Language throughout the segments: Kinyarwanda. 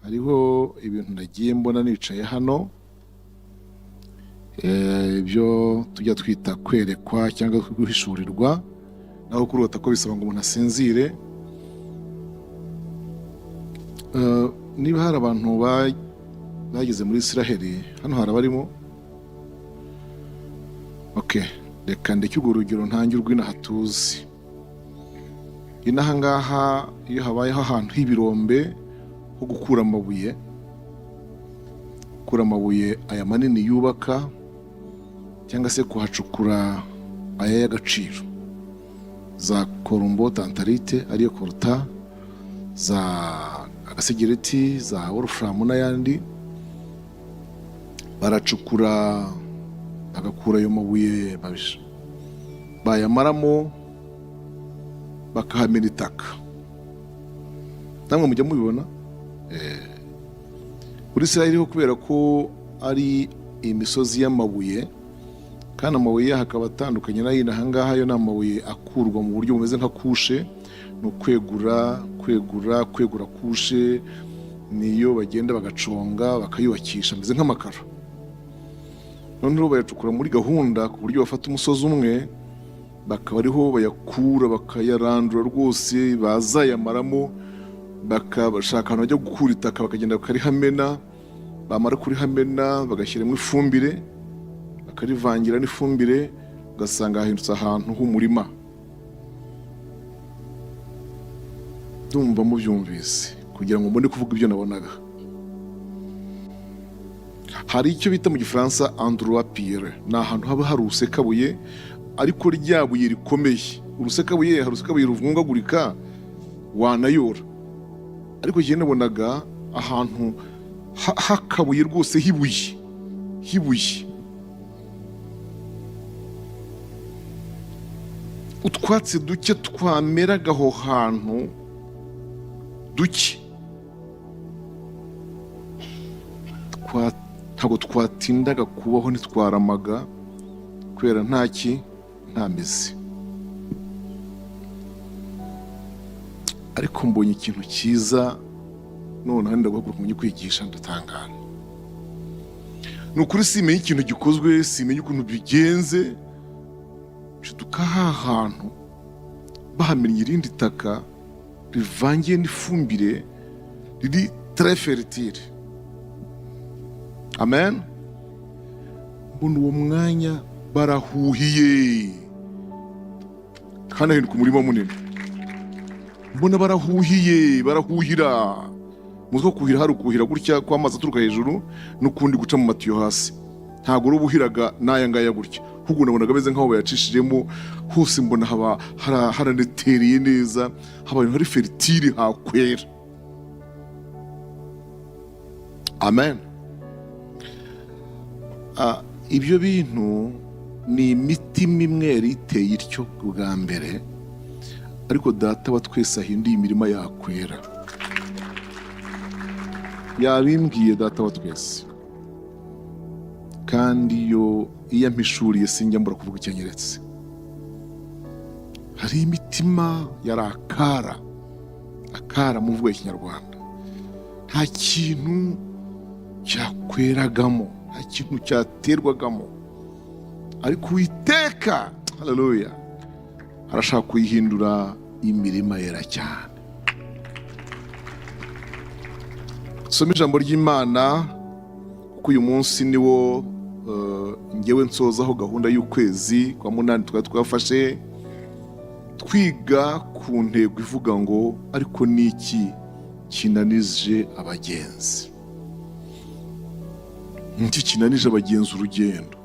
Hariho ibintu nagiye mbona nicaye hano, ibyo tujya twita kwerekwa cyangwa guhishurirwa, naho kurota ko bisaba ngo umuntu asinzire. Niba hari abantu bageze muri Israheli hano, hari abarimo? Okay, reka ndeke urwo rugero, ntange urw'inaha tuzi. Inaha ngaha, iyo habayeho ahantu h'ibirombe ho gukura amabuye, gukura amabuye aya manini yubaka, cyangwa se kuhacukura aya y'agaciro, za colombo tantalite, ariyo coltan, za agasegereti, za wolfram n'ayandi, baracukura bagakura ayo mabuye, bayamaramo bakahamena itaka. Namwe mujya mubibona. Muri Israel ho, kubera ko ari imisozi y'amabuye, kandi amabuye yaho akaba atandukanye n'ay'ino aha ngaha, yo ni amabuye akurwa mu buryo bumeze nka couche, ni ukwegura, kwegura, kwegura couche, niyo bagenda bagaconga bakayubakisha, ameze nk'amakaro. Noneho bayacukura muri gahunda, ku buryo bafata umusozi umwe bakaba ariho bayakura, bakayarandura rwose, bazayamaramo bakashaka ahantu bajya gukura itaka, bakagenda bakarihamena. Bamara kurihamena bagashyiramo ifumbire, bakarivangira n'ifumbire, ugasanga hahindutse ahantu h'umurima. Ndumva mubyumvise. Kugira ngo mbone kuvuga ibyo nabonaga, hari icyo bita mu Gifaransa endroit pierreux, ni ahantu haba hari urusekabuye, ariko rya buye rikomeye. Urusekabuye, hari urusekabuye ruvungagurika wanayora, ariko njyewe nabonaga ahantu h'akabuye rwose, hibuye hibuye, utwatsi duke twameraga aho hantu, duke ntabwo twatindaga kubaho, ntitwaramaga kubera ntaki, nta mizi. Ariko mbonye ikintu cyiza noneho ndaguhaguruka mu kwigisha, ndatangara. Ni ukuri simenya ikintu gikozwe, simenya ukuntu bigenze, nshiduka ha hantu bahamennye irindi taka rivangiye n'ifumbire riri très fertile. Amen. Mbona uwo mwanya barahuhiye, kandi hahinduka umurima munini. Mbona barahuhiye, barahuhira. Muzi ko kuhira hari ukuhira gutya kw'amazi aturuka hejuru, n'ukundi guca mu matiyo hasi. Ntabwo rero buhiraga n'aya ngaya gutya, ahubwo nabonaga ameze nk'aho bayacishijemo hose. Mbona haba haranetereye neza, haba ahantu hari fertile, hakwera. Amen. Ibyo bintu ni imitima imwe yari iteye ityo bwa mbere, ariko Data wa twese ahinduye imirima yakwera. Yabimbwiye Data wa twese, kandi yo iyo ampishuriye sinjya mbura kuvuga icyo anyeretse. Hari imitima yari akara akara mu mvugo y'Ikinyarwanda, nta kintu cyakweragamo, nta kintu cyaterwagamo, ariko Uwiteka, haleluya, arashaka kuyihindura imirima yera cyane. Soma ijambo ry'Imana, kuko uyu munsi niwo ngewe nsozaho gahunda y'ukwezi kwa munani twari twafashe, twiga ku ntego ivuga ngo: "Ariko ni iki kinanije abagenzi?" Iki kinanije abagenzi urugendo?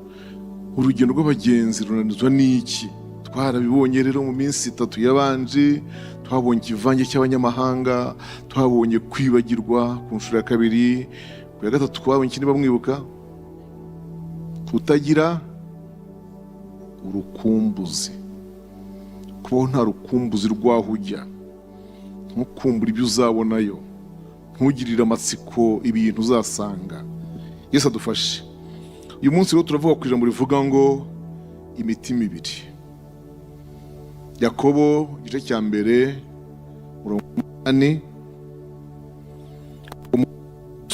Urugendo rw'abagenzi runanizwa n'iki? Twarabibonye rero mu minsi 3 yabanje. Twabonye ikivange cy'abanyamahanga, twabonye kwibagirwa ku nshuro ya kabiri, ku ya gatatu twabonye iki, niba mwibuka? Kutagira urukumbuzi, kubaho nta rukumbuzi rw'aho ujya, ntukumbure ibyo uzabonayo, ntugirire amatsiko ibintu uzasanga. Yesu adufashe. Uyu munsi rero turavuga ku ijambo rivuga ngo imitima ibiri. Yakobo igice cya mbere, umurongo 8.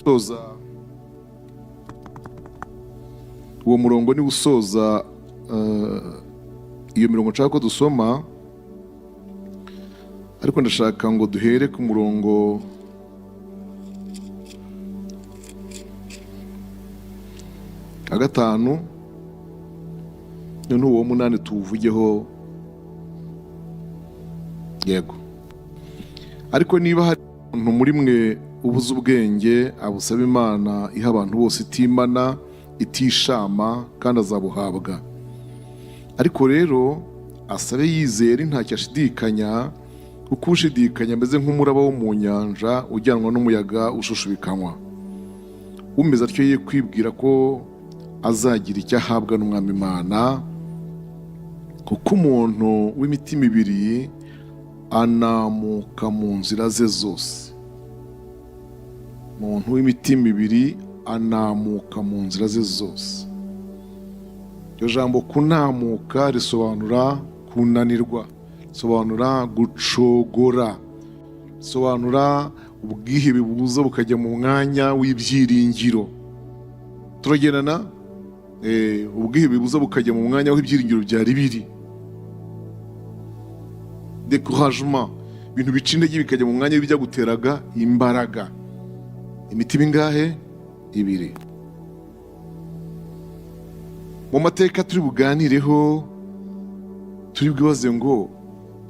Usoza uwo murongo, niwo usoza iyo mirongo nshaka ko dusoma, ariko ndashaka ngo duhere ku murongo wa 5, noneho uwo 8 tuwuvugeho. Yego, ariko niba hari umuntu muri mwe ubuze ubwenge, abusaba Imana iha abantu bose itimana itishama, kandi azabuhabwa. Ariko rero asabe yizera ntacyo ashidikanya, kuko ushidikanya ameze nk'umuraba wo mu nyanja ujyanwa n'umuyaga ushushubikanywa. Umeze atyo ye kwibwira ko azagira icyo ahabwa n'Umwami Imana, kuko umuntu w'imitima ibiri anamuka mu nzira ze zose. Umuntu w'imitima ibiri anamuka mu nzira ze zose. Iryo jambo kunamuka risobanura kunanirwa, risobanura gucogora, risobanura ubwihebe buza bukajya mu mwanya w'ibyiringiro. Turagendana? Ubwihebe buza bukajya mu mwanya w'ibyiringiro byari biri. Découragement, ibintu bica intege bikajya mu mwanya w'ibyaguteraga imbaraga. Imitima ingahe? Ibiri. Mu mateka turi buganireho, turi bwibaze ngo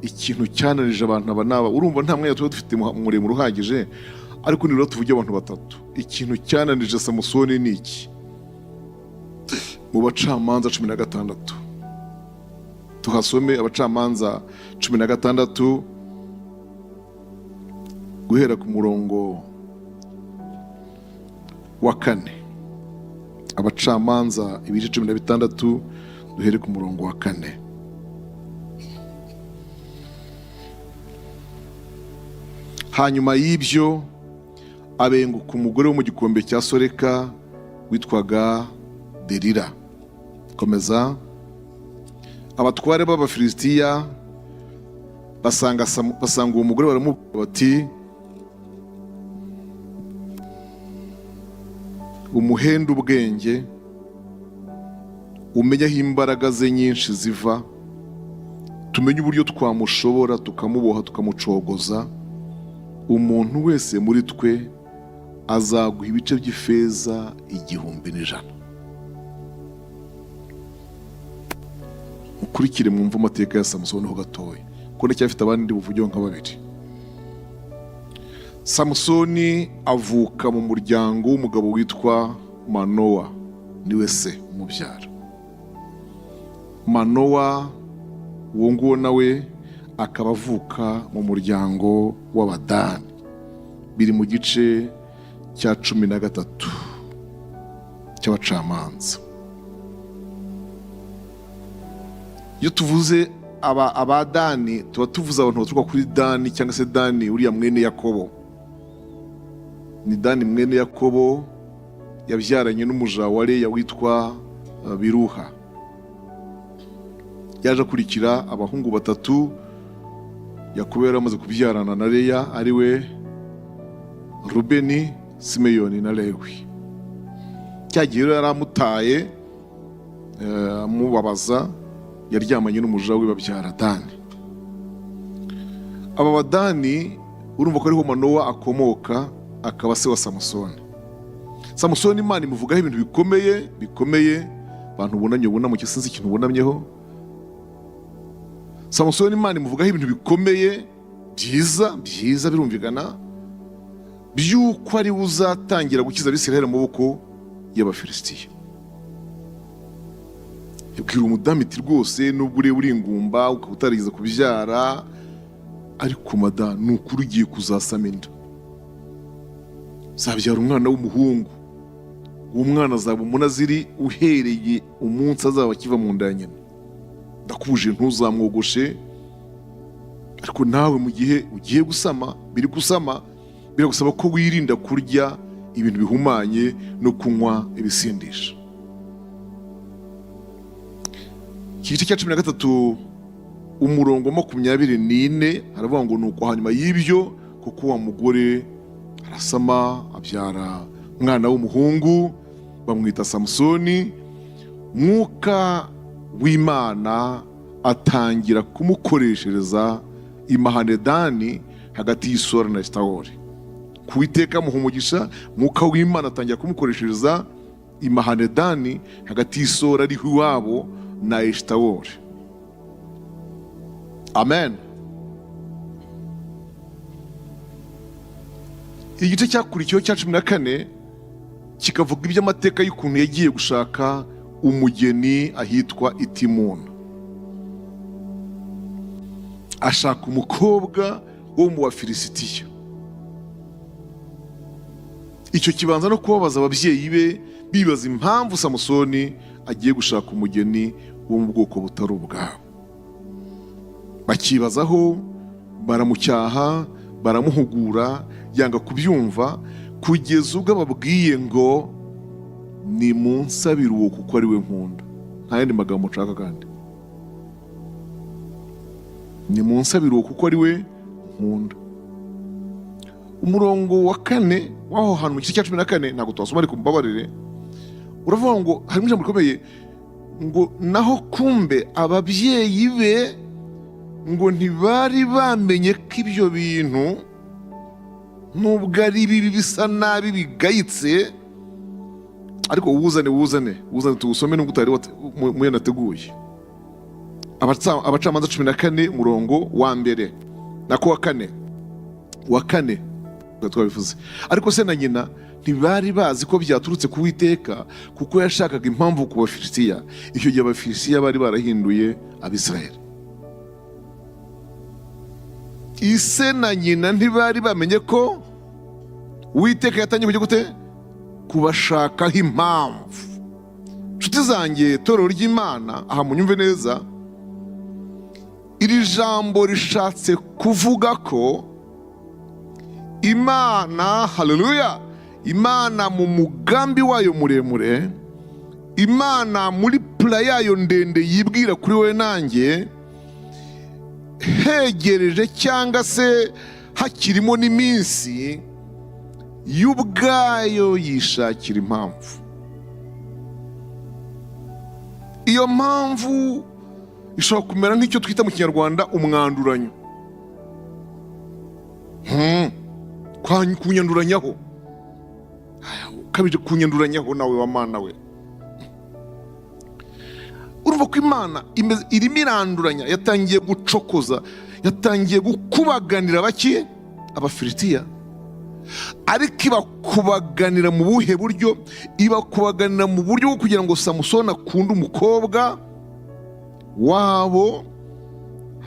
ikintu cyananije abantu aba n'aba. Urumva nta mwanya tuba dufite muremure uhagije, ariko nibura tuvuge abantu batatu. Ikintu cyananije Samusoni ni iki? Mu Bacamanza 16, tuhasome. Abacamanza 16, guhera ku murongo wa 4. Abacamanza ibice 16, duhere ku murongo wa 4. Hanyuma y'ibyo abenguka umugore wo mu gikombe cya Soreka witwaga Delila. Komeza. Abatware b'Abafilisitiya basanga uwo mugore, baramubwira bati: "Umuhende ubwenge, umenye aho imbaraga ze nyinshi ziva, tumenye uburyo twamushobora tukamuboha tukamucogoza. Umuntu wese muri twe azaguha ibice by'ifeza 1100." Mukurikire mwumve amateka ya Samusoni ho gatoya, kuko ndacyafite abandi buvugeho nka babiri. Samusoni avuka mu muryango w'umugabo witwa Manowa, niwe se umubyara. Manowa uwo nguwo nawe akaba avuka mu muryango w'Abadani. Biri mu gice cya 13 cy'Abacamanza. Iyo tuvuze Abadani tuba tuvuze abantu baturuka kuri Dani, cyangwa se Dani uriya mwene Yakobo. Ni Dani mwene Yakobo yabyaranye n'umuja wa Leya witwa Biruha. Yaje akurikira abahungu batatu Yakobo yari amaze kubyarana na Leya, ari we Rubeni, Simeyoni na Lewi. Cya gihe rero yari amutaye, amubabaza, yaryamanye n'umuja we babyara Dani. Aba Badani urumva ko ariho Manowa akomoka, akaba se wa Samusoni. Samusoni Imana imuvugaho ibintu bikomeye bikomeye. Abantu bunamye, bunamuke, sinzi ikintu bunamyeho. Samusoni Imana imuvugaho ibintu bikomeye byiza byiza, birumvikana by'uko ari we uzatangira gukiza Abisirayeli mu maboko y'Abafilisitiya. Yabwira umudamu iti: "Rwose nubwo ureba uri ingumba, ukaba utarigeze kubyara, ariko mada, ni ukuri ugiye kuzasama inda, uzabyara umwana w'umuhungu. Uwo mwana azaba umunaziri uhereye umunsi azaba akiva mu nda ya nyina. Ndakubujije, ntuzamwogoshe. Ariko nawe mu gihe ugiye gusama, biri gusama, biragusaba ko wirinda kurya ibintu bihumanye no kunywa ibisindisha." Iki gice cya 13, umurongo 24, haravuga ngo: "Nuko hanyuma y'ibyo kuko wa mugore arasama abyara Umwana w'umuhungu bamwita Samusoni. Mwuka w'Imana atangira kumukoreshereza i Mahanedani, hagati y'Isora na Esitawoli. Ku Witeka amuha umugisha. Mwuka w'Imana atangira kumukoreshereza i Mahanedani, hagati y'Isora ariho iwabo na Esitawoli. Amen. Igice cyakurikiyeho cya 14 kikavuga iby'amateka y'ukuntu yagiye gushaka umugeni ahitwa Itimuna, ashaka umukobwa wo mu Bafilisitiya. Icyo kibanza no kubabaza ababyeyi be, bibaza impamvu Samusoni agiye gushaka umugeni wo mu bwoko butari ubwabo. Bakibazaho, baramucyaha, baramuhugura, yanga kubyumva, kugeza ubwo ababwiye ngo: "Nimunsabire uwo, kuko ari we nkunda, nta yandi magambo nshaka, kandi nimunsabire uwo kuko ari we nkunda." Umurongo wa 4 w'aho hantu mu gice cya 14, ntabwo twasoma ariko mbabarire, uravuga ngo harimo ijambo rikomeye ngo: "Naho kumbe ababyeyi be ngo ntibari bamenye ko ibyo bintu, nubwo ari bibi, bisa nabi, bigayitse." Ariko wuzane, wuzane, wuzane tuwusome nubwo utari muyo nateguye. Abacamanza 14, umurongo wa mbere, nako wa kane, wa kane twabivuze. "Ariko se na nyina ntibari bazi ko byaturutse ku Witeka, kuko yashakaga impamvu ku Bafilisitiya. Icyo gihe Abafilisitiya bari barahinduye Abisirayeli." Ise na nyina ntibari bamenye ko Uwiteka yatangiye kujya gute? Kubashakaho impamvu. Nshuti zanjye, torero ry'Imana, aha munyumve neza. Iri jambo rishatse kuvuga ko Imana, haleluya, Imana mu mugambi wayo muremure, Imana muri plan yayo ndende yibwira kuri wowe nanjye, hegereje cyangwa se hakirimo n'iminsi, y'ubwayo yishakira impamvu. Iyo mpamvu ishobora kumera nk'icyo twita mu Kinyarwanda umwanduranyo. Kunyanduranyaho. Aya, ukabije kunyanduranyaho nawe wa Mana we. Urumva ko Imana irimo iranduranya, yatangiye gucokoza, yatangiye gukubaganira baki? Abafilisitiya. Ariko ibakubaganira mu buhe buryo? Ibakubaganira mu buryo bwo kugira ngo Samusoni akunde umukobwa wabo,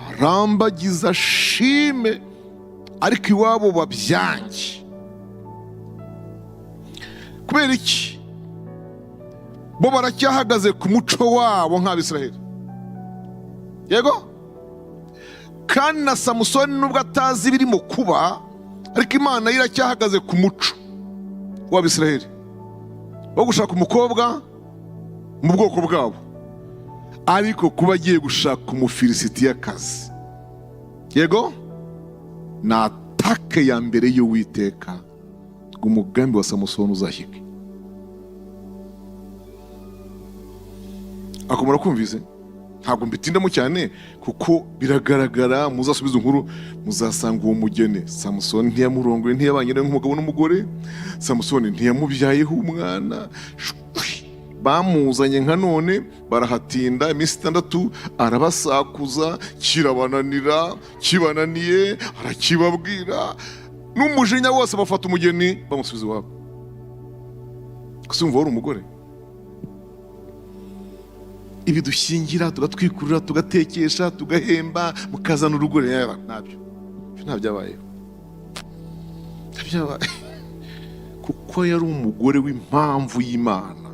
arambagiza, ashime, ariko iwabo babyange. Kubera iki? Bo baracyahagaze ku muco wabo nk'Abisiraheli, yego. Kandi na Samusoni, nubwo atazi ibirimo kuba, ariko Imana yo iracyahagaze ku muco w'Abisiraheli wo gushaka umukobwa mu bwoko bwabo. Ariko kuba agiye gushaka Umufilisitiyakazi, yego, ni attaque ya mbere y'Uwiteka ngo umugambi wa Samusoni uzashyike. Ako murakumvise? Ntabwo mbitindamo cyane kuko biragaragara. Muzasubize inkuru, muzasanga uwo mugeni Samusoni ntiyamurongoye, ntiyabanye nawe nk'umugabo n'umugore. Samusoni ntiyamubyayeho umwana. Shwi! Bamuzanye nka none, barahatinda iminsi 6, arabasakuza, kirabananira. Kibananiye arakibabwira n'umujinya wose, bafata umugeni bamusubiza iwabo. Gusa umva, wari umugore. Ibi dushyingira, tugatwikurura, tugatekesha, tugahemba, mukazana urugo rero, ntabyo. Ibyo ntabyabayeho, ntabyabaye, kuko yari umugore w'impamvu y'Imana,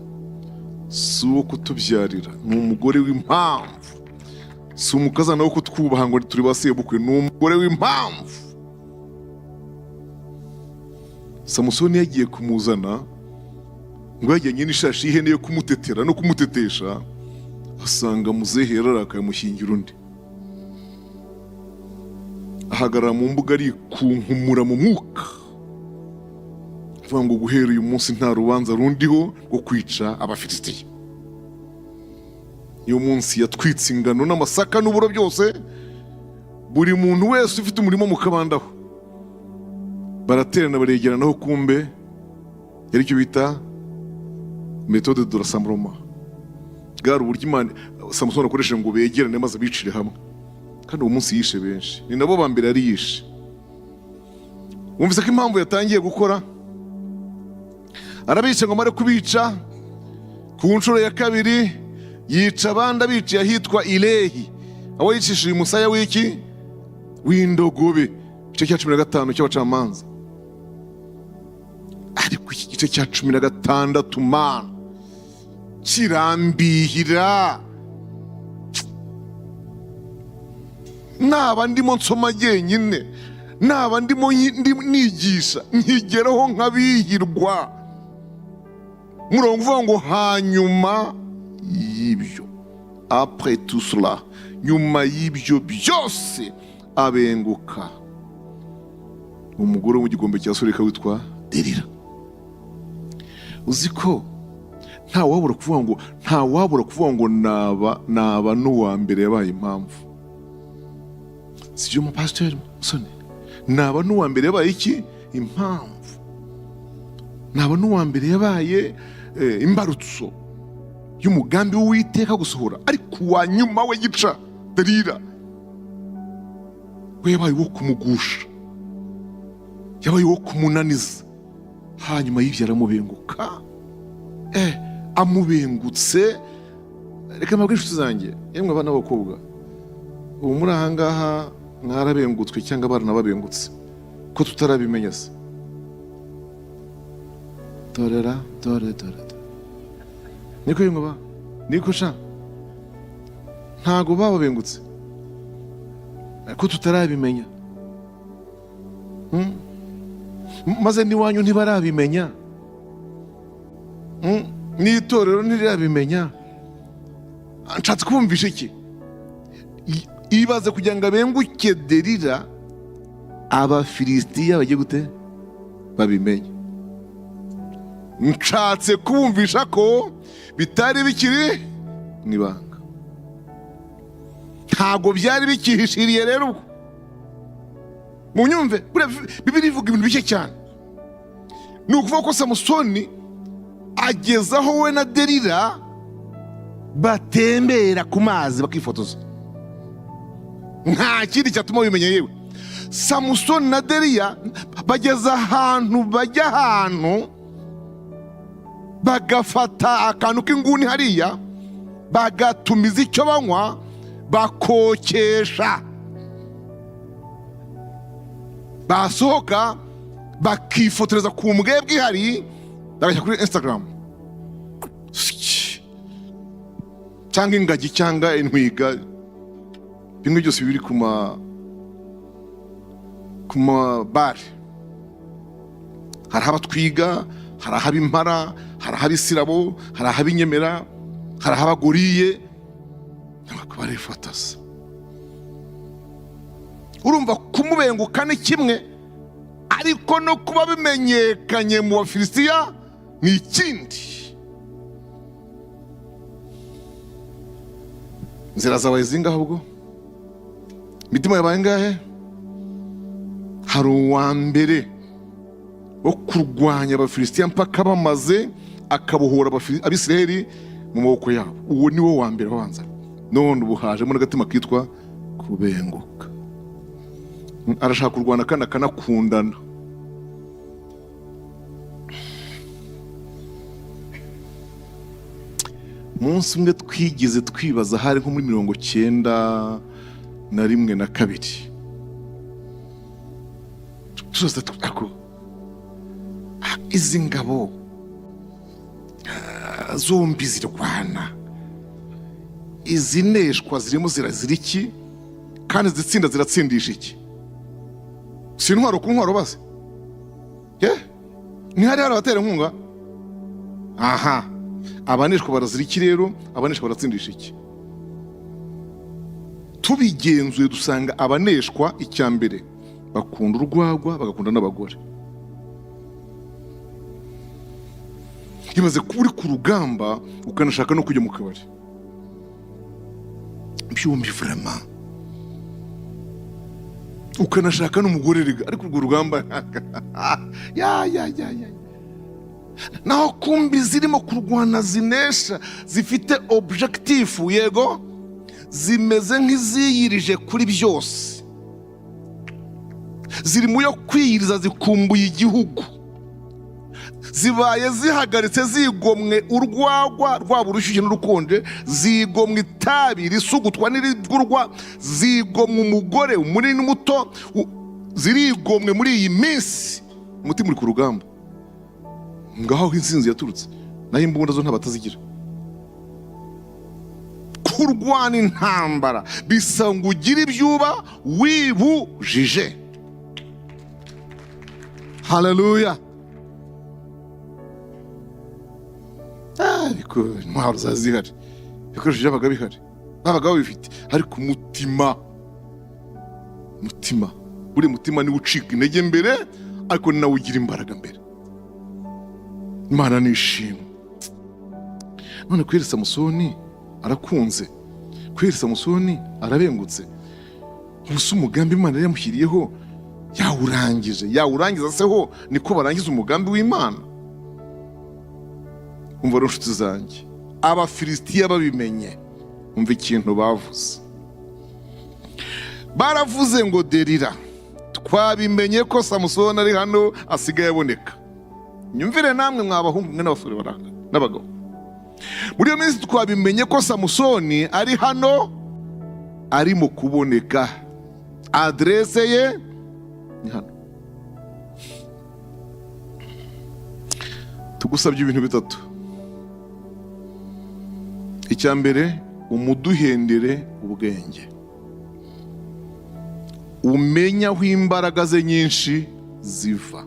si uwo kutubyarira, ni umugore w'impamvu. Si umukazana wo kutwubaha ngo turi ba sebukwe, ni umugore w'impamvu. Samusoni yagiye kumuzana ngo yajyanye n'ishashi y'ihene yo kumutetera no kumutetesha, asanga muzehe yararakaye, amushyingira undi. Ahagarara mu mbuga arikunkumura mu mwuka. Avuga ngo guhera uyu munsi nta rubanza rundiho rwo kwica Abafilisitiya. Uyu munsi yatwitse ingano n'amasaka n'uburo byose, buri muntu wese ufite umurimo mu kabandaho. Baraterana, baregeranaho, kumbe yari icyo bita méthode de rassemblement. Bwari uburyo Imana Samusoni akoresheje ngo begerane maze bicire hamwe. Kandi uwo munsi yishe benshi, ni nabo ba mbere yari yishe. Wumvise ko impamvu yatangiye gukora, arabica ngo amare kubica, ku nshuro ya kabiri yica abandi abiciye ahitwa Ilehi, aho yicishije umusaya w'iki? W'indogobe. Igice cya 15 cy'Abacamanza. Ariko iki gice cya 16, mana, kirambihira. Naba ndimo nsoma jyenyine, naba ndimo nigisha, nkigeraho nkabihirwa. Murongo uvuga ngo hanyuma y'ibyo, après tout cela, nyuma y'ibyo byose, abenguka umugore wo mu gikombe cya Soreka witwa Delila. Uzi ko ntawabura kuvuga ngo naba n'uwa mbere yabaye impamvu, sibyo mupasiteri musoni? Naba n'uwa mbere yabaye iki? Impamvu. Naba n'uwa mbere yabaye imbarutso y'umugambi w'Uwiteka gusohora. Ariko uwa nyuma we gica Delila, we yabaye uwo kumugusha, yabaye uwo kumunaniza. Hanyuma y'ibyo aramubenguka. Amubengutse, reka mbabwire inshuti zanjye, yemwe abana b'abakobwa, ubu muri aha ngaha mwarabengutswe cyangwa baranababengutse ko tutarabimenya se? Dorera, dore, dore, dore, niko yemwe ba, niko sha, ntago bababengutse ko tutarabimenya? Maze n'iwanyu ntibarabimenya? N'itorero ntirabimenya? Nshatse kubumvisha iki? Ibaze kugira ngo abenguke Delila, Abafilisitiya bagiye gute? Babimenye. Nshatse kubumvisha ko bitari bikiri mu ibanga, ntabwo byari bikihishiriye. Rero ubwo munyumve, buriya Bibiliya ivuga ibintu bike cyane. Ni ukuvuga ko Samusoni ageze aho we na Delila batembera ku mazi, bakifotoza. Nta kindi cyatuma bimenya. Yewe, Samusoni na Delila bageze ahantu bajya ahantu bagafata akantu k'inguni hariya, bagatumiza icyo banywa, bakokesha, basohoka bakifotoreza ku mbwebwe ihari, bagashyira kuri Instagram. Siki. Cyangwa ingagi cyangwa intwiga, bimwe byose biri ku mabare. Hari abatwiga, hari ahaba impara, hari ahaba isirabo, hari ahaba inyemera, hari ahaba gorille, barifotoza. Urumva kumubenguka ni kimwe, ariko no kuba bimenyekanye mu Bafilisitiya ni ikindi. Inzira zabaye zingahe ubwo? Imitima yabaye ingahe? Hari uwa mbere wo kurwanya Abafilisitiya mpaka bamaze, akabohora Abisirayeli mu maboko yabo. Uwo ni wo wa mbere wabanza. None ubu hajemo n'agatima kitwa kubenguka. Arashaka kurwana kandi akanakundana. Umunsi umwe twigeze twibaza, hari nko muri 91 na kabiri, tuza ako izi ngabo zombi zirwana, izineshwa zirimo zirazira iki, kandi izitsinda ziratsindisha iki? Si intwaro ku ntwaro baze? Ye, ntihari hari abaterankunga? Aha abaneshwa barazira iki rero? Abaneshwa baratsindisha iki? Tubigenzuye dusanga abaneshwa, icya mbere, bakunda urwagwa, bagakunda n'abagore. Ibaze kuba uri ku rugamba ukanashaka no kujya mu kabari byombi, vraiment, ukanashaka n'umugore rega. Ariko urwo rugamba, ya ya ya ya, naho kumbi zirimo kurwana zinesha, zifite objectif, yego, zimeze nk'iziyirije kuri byose, ziri mu yo kwiyiriza, zikumbuye igihugu, zibaye zihagaritse, zigomwe urwagwa rwaba urushyushye n'urukonje, zigomwe itabi risugutwa n'irigurwa, zigomwe umugore munini n'umuto, zirigomwe muri iyi minsi. Umutima uri ku rugamba. Ngaho aho intsinzi yaturutse. Naho imbunda zo ntabatazigira. Kurwana intambara bisa ngo ugire ibyo uba wibujije. Haleluya! Ariko intwaro zari zihari, ibikoresho byabaga bihari, babaga babifite, ariko umutima, mutima, buri mutima niwo ucika intege mbere, ariko ni nawe ugira imbaraga mbere. Imana nishimwe. None kweri Samusoni arakunze, kweri Samusoni arabengutse. Gusa umugambi Imana yari yamushyiriyeho yawurangije? Yawurangiza se ho niko barangiza umugambi w'Imana? Umva rero nshuti zanjye, Abafilisitiya babimenye, umva ikintu bavuze. Baravuze ngo: "Derira, twabimenye ko Samusoni ari hano, asigaye aboneka." Nyumvire namwe mwabahungu mwe n'abasore baranga n'abagabo, muri iyo minsi: "Twabimenye ko Samusoni ari hano, arimo kuboneka, aderese ye ni hano. Tugusabye ibintu bitatu. Icya mbere, umuduhendere ubwenge, umenye aho imbaraga ze nyinshi ziva.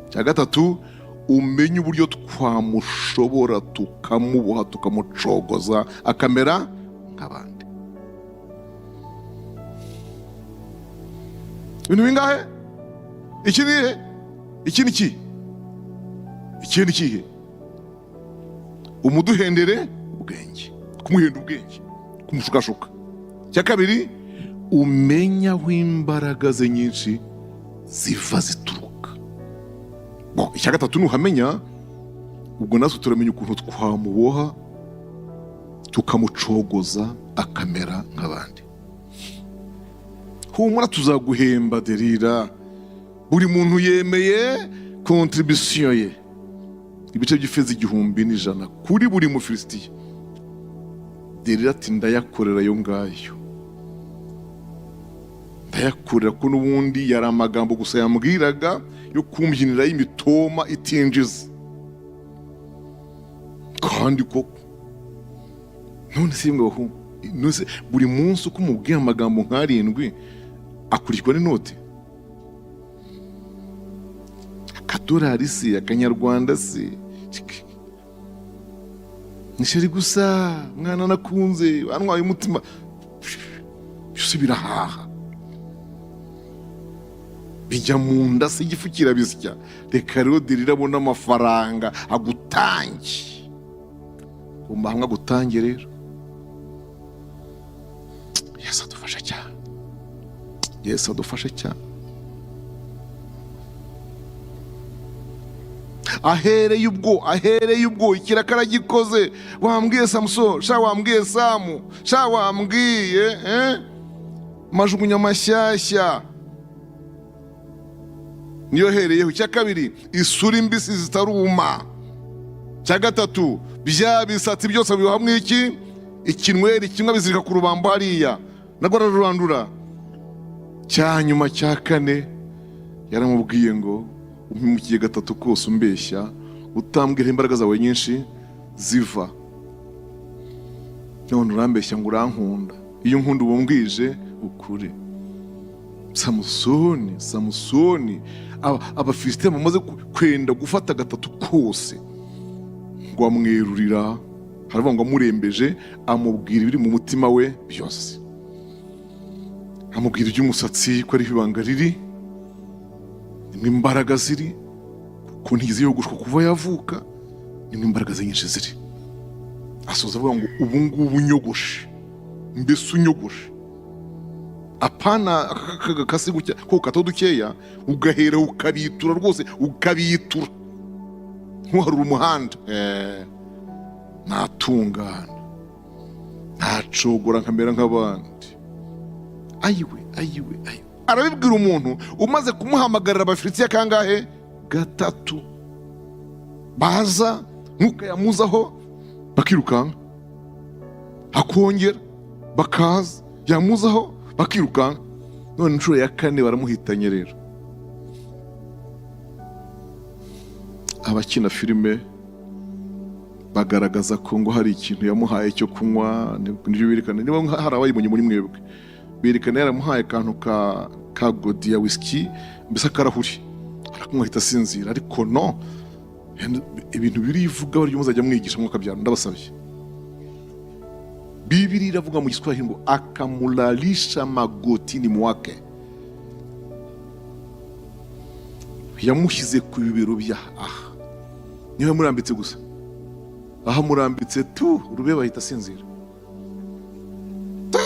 Icya gatatu, umenye uburyo twamushobora, tukamuboha, tukamucogoza, akamera nk'abandi." Ibintu bingahe? Iki ni ihe? Iki ni ikihe? Iki ni ikihe? Umuduhendere ubwenge, kumuhenda ubwenge, kumushukashuka. Icya kabiri, umenye aho imbaraga ze nyinshi ziva, zituruka. Bon, icya gatatu nuhamenya, ubwo natwe turamenya ukuntu twamuboha, tukamucogoza, akamera nk'abandi. Humura, tuzaguhemba Derira. Buri muntu yemeye contribution ye, ibice by'ifeza 1100 kuri buri Mufilisitiya. Derira ati: "Ndayakorera ayo ngayo, ndayakorera, ko n'ubundi yari amagambo gusa yambwiraga yo kumbyinira y'imitoma itinjiza." Kandi koko, none se ngo bahungu, none se buri munsi uko umubwiye amagambo nk'arindwi akurikirwa n'inote, akadolari se, akanyarwanda se, ni chéri gusa, mwana nakunze, antwaye umutima, byose birahaha, bijya mu nda se, igifu kirabisya. Reka rero Derira abona amafaranga agutange, ugomba hamwe agutange. Rero Yesu adufashe cyane, Yesu adufashe cyane. Ahereye ubwo ikiraka aragikoze. Wambwiye Samusoni sha, wambwiye Samu sha, wambwiye, eh? Majugunya mashyashya niyo hereyeho. Icya kabiri, isuri mbisi zitaruma. Icya gatatu, bya bisatsi byose bihamwe iki ikinweri kimwe, abizirika ku rubambo hariya, nabwo ararurandura. Cya nyuma, cya kane, yaramubwiye ngo: "Umpimukiye gatatu kose, umbeshya, utambwira imbaraga zawe nyinshi ziva. None urambeshya ngo urankunda. Iyo unkunda uba umbwije ukuri." Samusoni, Samusoni, Abafilisitiya bamaze kwenda gufata gatatu kose, ngo amwerurira, haravuga ngo amurembeje amubwira ibiri mu mutima we byose. Amubwira iby'umusatsi, ko ariho ibanga riri, nimwe imbaraga ziri, kuko ntigeze yogoshwa kuva yavuka. Nimwe imbaraga ze nyinshi ziri. Asoza avuga ngo: "Ubu ngubu unyogoshe, mbese unyogoshe, apana aka gakasi gutya ko kato dukeya, ugahera ukabitura rwose, ukabitura ntuharura umuhanda, natungana, ntacogora, nkamera nk'abandi." Ayiwe, ayiwe, ayiwe! Arabibwira umuntu umaze kumuhamagarira Abafilisitiya kangahe? Gatatu. Baza nk'uko yamuzaho bakirukanka, akongera bakaza, yamuzaho bakirukanka. None inshuro ya kane baramuhitanye. Rero abakina filime bagaragaza ko ngo hari ikintu yamuhaye cyo kunywa. Nibyo berekana. Niba hari abayibonye muri mwebwe, berekana yaramuhaye akantu ka godi ya whisky, mbese akarahuri, arakunywa ahita asinzira. Ariko no ibintu birivuga buryo muzajya mwigisha mwakabyara. Ndabasabye, Bibiri iravuga mu Giswahili ngo: "Akamulalisha magotini mwake." Yamushyize ku bibero bya aha, niyo yamurambitse gusa. Aho amurambitse tu rube ahita asinzira tu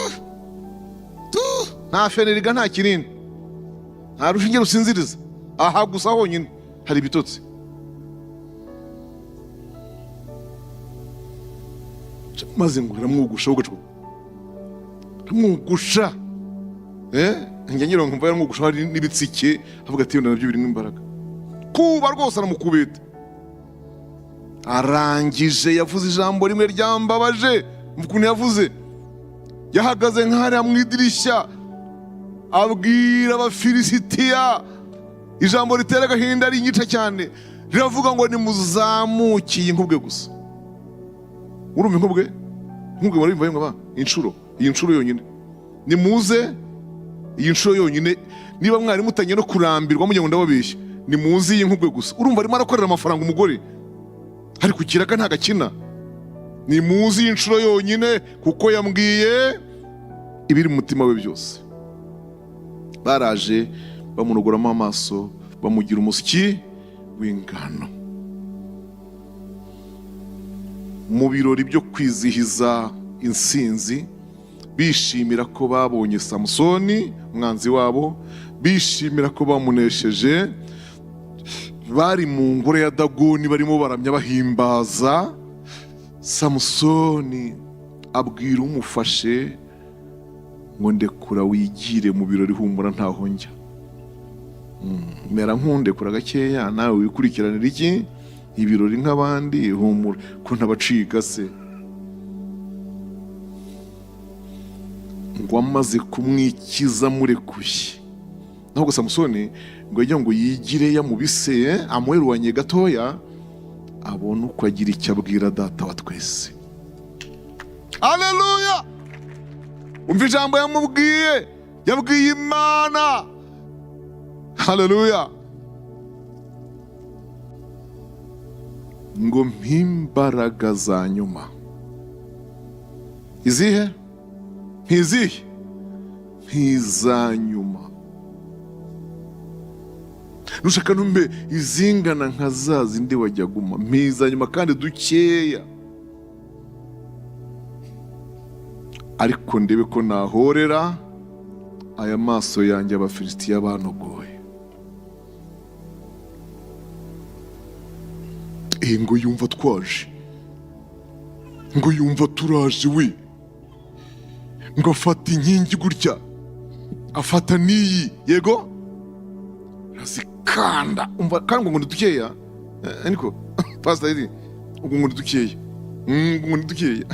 tu. Nta Phenergan, nta kinini, nta rushinge rusinziriza. Aha gusa honyine hari ibitotsi. Maze ngo iramwogosha, ugacwa aramwogosha. Njya ngira ngo mva yaramwogosha, hari n'ibitsike, avuga ati: "Yenda nabyo birimo imbaraga." Kuba rwose aramukubita. Arangije yavuze ijambo rimwe ryambabaje. Umva ukuntu yavuze. Yahagaze nk'ahariya mu idirishya, abwira Abafilisitiya ijambo ritera agahinda, rinyica cyane. Riravuga ngo: "Nimuzamukiye inkubwe gusa." Urumva inkubwe? Inkubwe murabimva yumva inshuro, iyi nshuro yonyine. Nimuze iyi nshuro yonyine, niba mwari mutangiye no kurambirwa mugira ngo ndababeshya, nimuze iyi nkubwe gusa. Urumva arimo arakorera amafaranga umugore ari ku kiraka, ntagakina. Nimuze iyi nshuro yonyine, kuko yambwiye ibiri mu mutima we byose. Baraje bamunogoramo amaso, bamugira umusyi w'ingano. Mu birori byo kwizihiza insinzi, bishimira ko babonye Samusoni umwanzi wabo, bishimira ko bamunesheje, bari mu ngoro ya Dagoni barimo baramya bahimbaza. Samusoni abwira umufashe ngo: "Ndekura wigire mu birori, humura ntaho njya. Mera nk'undekura gakeya, nawe wikurikiranira iki ibirori nk'abandi, humura ko ntabacika se." Ngo amaze kumwikiza murekuye, naho Samusoni ngo yagira ngo yigire yamubise, amuheruwanye gatoya, abone uko agira icyo abwira Data wa twese. Aleluya! Umva ijambo yamubwiye, yabwiye Imana. Haleluya! Ngo: "Mpimbaraga za nyuma." Izihe? Ntizihe? Ntiza nyuma. Nushaka ntumbe izingana nka za zindi wajya guma, mpiza nyuma kandi dukeya, ariko ndebe ko nahorera aya maso yanjye Abafilisitiya banogoye. Ngo yumva twaje, ngo yumva turaje we, ngo afata inkingi gutya, afata n'iyi, yego, arazikanda. Umva kandi ngo ni dukeya. Ariko pastor iri ubwo ngo ni dukeya, ngo ni dukeya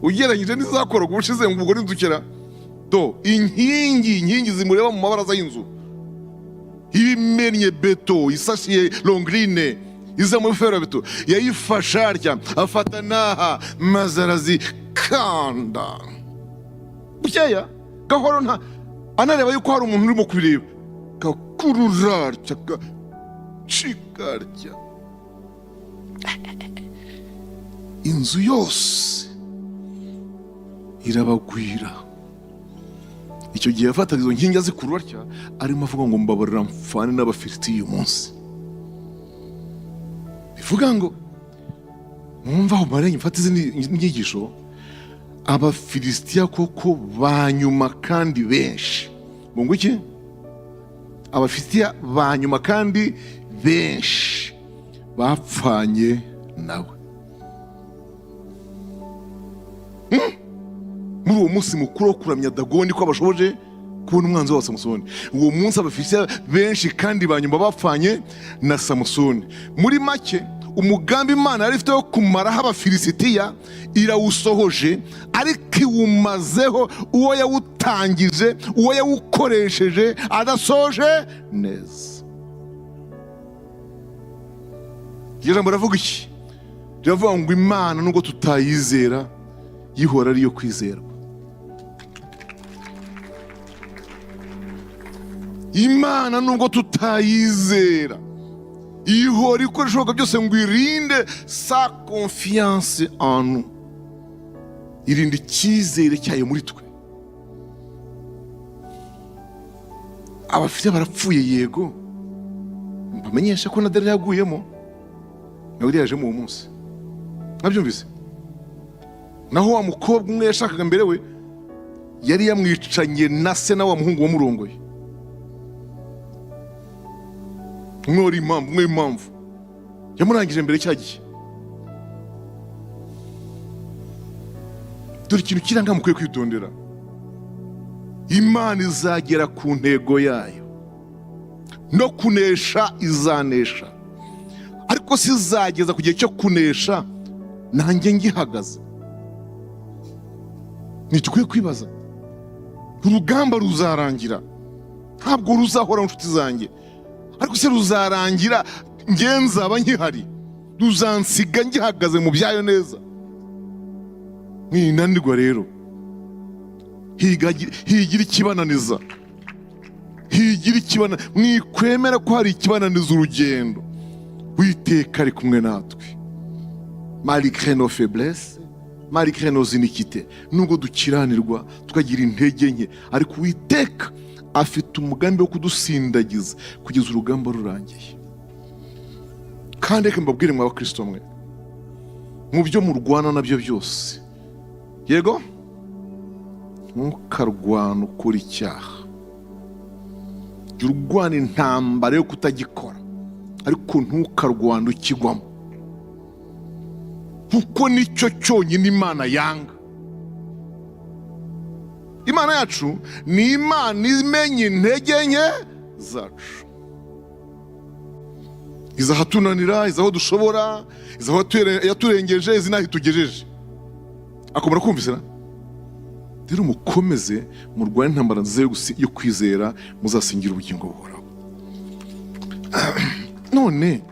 ugereranyije n'izakorwa ubushize, ngo ubwo ni dukera. Do inkingi zimureba mu mabaraza y'inzu, imennye beto, isashiye longrine, iza muri ferabeto, yayifashe atya, afata n'aha, maze arazikanda bukeya gahoro, nta anareba yuko hari umuntu urimo kubireba, gakurura atya, gacika atya, inzu yose irabagwira. Icyo gihe yafataga izo nkingi azikurura atya, arimo avuga ngo: "Mbabarira mfane n'Abafilisitiya uyu munsi." Bivuga ngo Mwumva aho marenge mfata izindi nyigisho. Abafilisitiya koko ba nyuma kandi benshi, ngo iki? Abafilisitiya ba nyuma kandi benshi bapfanye nawe muri uwo munsi mukuru wo kuramya Dagoni, ko abashoboje kubona umwanzi wa Samusoni. Uwo munsi Abafilisitiya benshi kandi ba nyuma bapfanye na Samusoni. Muri make, umugambi Imana yari ifite wo kumaraho Abafilisitiya irawusohoje, ariko iwumazeho uwo yawutangije, uwo yawukoresheje adasoje neza. Iryo jambo riravuga iki? Riravuga ngo Imana, nubwo tutayizera, yihora ariyo kwizerwa. Imana, nubwo tutayizera, ihora ikora ibishoboka byose ngo irinde sa confiance en nous, irinda icyizere cyayo muri twe. Abafite barapfuye, yego. Mbamenyesha ko na Delila yaguyemo, nawe yari yajemo uwo munsi, mwabyumvise. Naho wa mukobwa umwe yashakaga mbere, we yari yamwicanye na se na wa muhungu wamurongoye. Umwe wari impamvu, umwe w'impamvu yamurangije mbere cya gihe. Dore ikintu kiranga mukwiye kwitondera: Imana izagera ku ntego yayo, no kunesha izanesha, ariko si izageza ku gihe cyo kunesha nanjye ngihagaze. Ntitukwiye kwibaza. Urugamba ruzarangira, ntabwo ruzahora, inshuti zanjye, ariko se ruzarangira nge nzaba nkihari? Ruzansiga ngihagaze mu byayo neza? Ninanirwa rero, higira ikibananiza, higira ikibana. Mwikwemera ko hari ikibananiza urugendo. Uwiteka ari kumwe natwe malgré nos faiblesses, malgré nos iniquités. Nubwo dukiranirwa, tukagira intege nke, ariko Uwiteka afite umugambi wo kudusindagiza kugeza urugamba rurangiye. Kandi reka mbabwire, mwa bakristo mwe, mu byo murwana nabyo byose, yego, ntukarwane ukora icyaha. Jya urwana intambara yo kutagikora, ariko ntukarwane ukigwamo, kuko nicyo cyonyine Imana yanga. Imana yacu ni Imana imenya intege nke zacu, izi ahatunanira, izi aho dushobora, izi aho yaturengeje, izi n'aho itugejeje. Akomora kumvise na rero, mukomeze murwane intambara nziza yo kwizera, muzasingira ubugingo buhoraho. None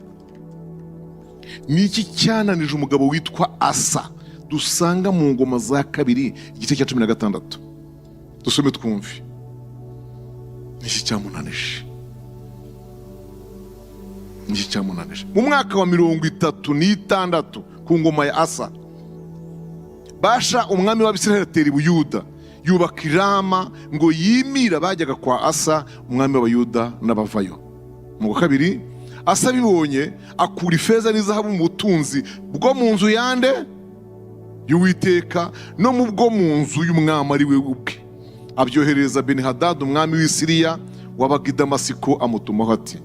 ni iki cyananije umugabo witwa Asa, dusanga mu Ngoma za Kabiri igice cya 16? Dusome twumve. Ni iki cyamunanije? Ni iki cyamunanije? Mu mwaka wa 36 ku ngoma ya Asa, Basha umwami w'Abisirayeli atera i Buyuda, yubaka i Rama ngo yimire abajyaga kwa Asa umwami w'Abayuda n'abavayo. Mu wa kabiri, Asa abibonye akura ifeza n'izahabu mu butunzi bwo mu nzu yande? Y'Uwiteka, no mu bwo mu nzu y'umwami ari we ubwe, abyoherereza Benihadadi umwami w'i Siriya wabaga i Damasiko. Amutumaho ati: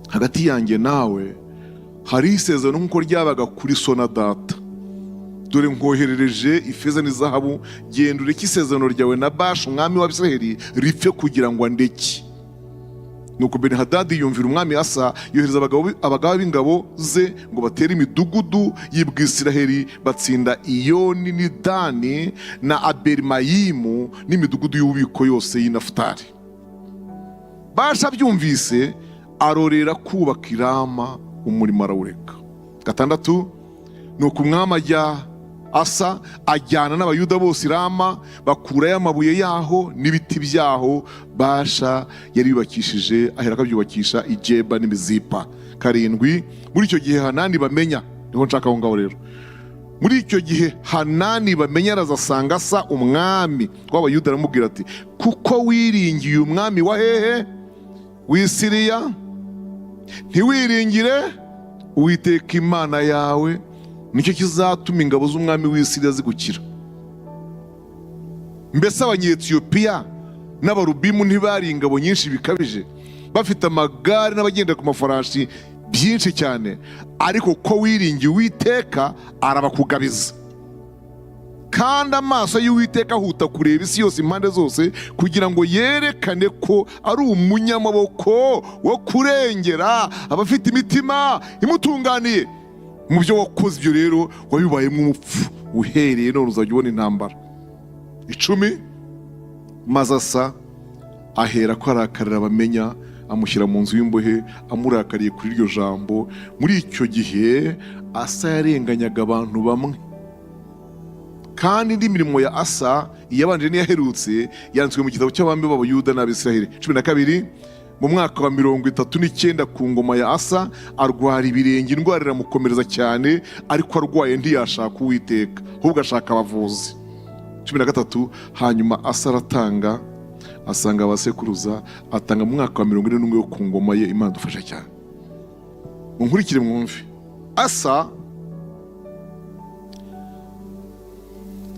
"Hagati yanjye nawe hari isezerano nk'uko ryabaga kuri so na data. Dore nkoherereje ifeza n'izahabu. Genda ureke isezerano ryawe na Basha umwami w'Abisirayeli ripfe, kugira ngo andeke." Nuko Benihadadi yumvira umwami Asa, yohereza abagaba b'ingabo ze ngo batere imidugudu y'i Bwisiraheli. Batsinda Iyoni n'i Dani na Aberimayimu n'imidugudu y'ububiko yose y'i Nafutali. Basha abyumvise arorera kubaka i Rama, umurimo arawureka. Gatandatu, nuko umwami ajya Asa ajyana n'Abayuda bose i Rama, bakurayo amabuye yaho n'ibiti byaho Basha yari yubakishije, ahera akabyubakisha i Geba n'Imizipa. Karindwi, muri icyo gihe Hanani bamenya, niho nshaka aho ngaho rero. Muri icyo gihe Hanani bamenya araza asanga Asa umwami w'Abayuda, aramubwira ati: "Kuko wiringiye umwami wa hehe? W'i Siriya, ntiwiringire Uwiteka Imana yawe, nicyo kizatuma ingabo z'umwami w'i Siriya zigukira. Mbese Abanyetiyopiya n'Abarubimu ntibari ingabo nyinshi bikabije, bafite amagare n'abagenda ku mafarashi byinshi cyane? Ariko ko wiringiye Uwiteka, arabakugabiza. Kandi amaso y'Uwiteka ahuta kureba isi yose impande zose, kugira ngo yerekane ko ari umunyamaboko wo kurengera abafite imitima imutunganiye. Mu byo wakoze ibyo rero wabibayemo umupfu, uhereye none uzajya ubona intambara. 10. Maze Asa ahera ko arakarira abamenya, amushyira mu nzu y'imbohe amurakariye kuri iryo jambo. Muri icyo gihe Asa yarenganyaga abantu bamwe. Kandi indi mirimo ya Asa, iyabanje n'iyaherutse, yanditswe mu gitabo cy'abami b'Abayuda n'Abisiraheli. 12. Mu mwaka wa 39 ku ngoma ya Asa, arwara ibirenge, indwara iramukomereza cyane. Ariko arwaye ntiyashaka Uwiteka, ahubwo ashaka abavuzi. 13. Hanyuma Asa aratanga, asanga abasekuruza, atanga mu mwaka wa 41 wo ku ngoma ye. Imana dufasha cyane. Munkurikire mwumve. Asa,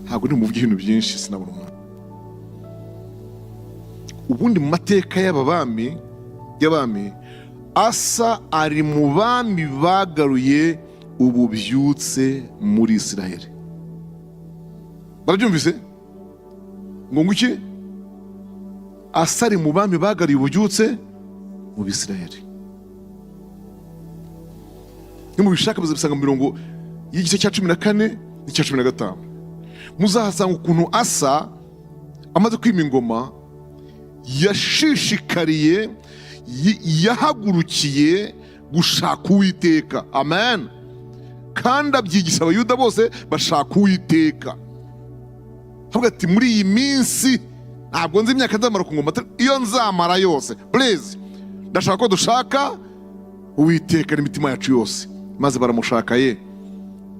ntabwo ndi muvuge ibintu byinshi, sinabona umwanya. Ubundi mu mateka y'aba bami, y'abami, Asa ari mu bami bagaruye ububyutse muri Isiraheli. Barabyumvise ngo nguki? Asa ari mu bami bagaruye ububyutse mu Bisiraheli. Nimubishaka muzabisanga mu mirongo y'igice cya 14 n'icya 15. Muzahasanga ukuntu Asa amaze kwima ingoma yashishikariye, yahagurukiye gushaka Uwiteka, amen, kandi abyigisha Abayuda bose bashaka Uwiteka. Avuga ati: "Muri iyi minsi, ntabwo nzi imyaka nzamara ku ngoma, iyo nzamara yose, please, ndashaka ko dushaka Uwiteka n'imitima yacu yose." Maze baramushaka ye.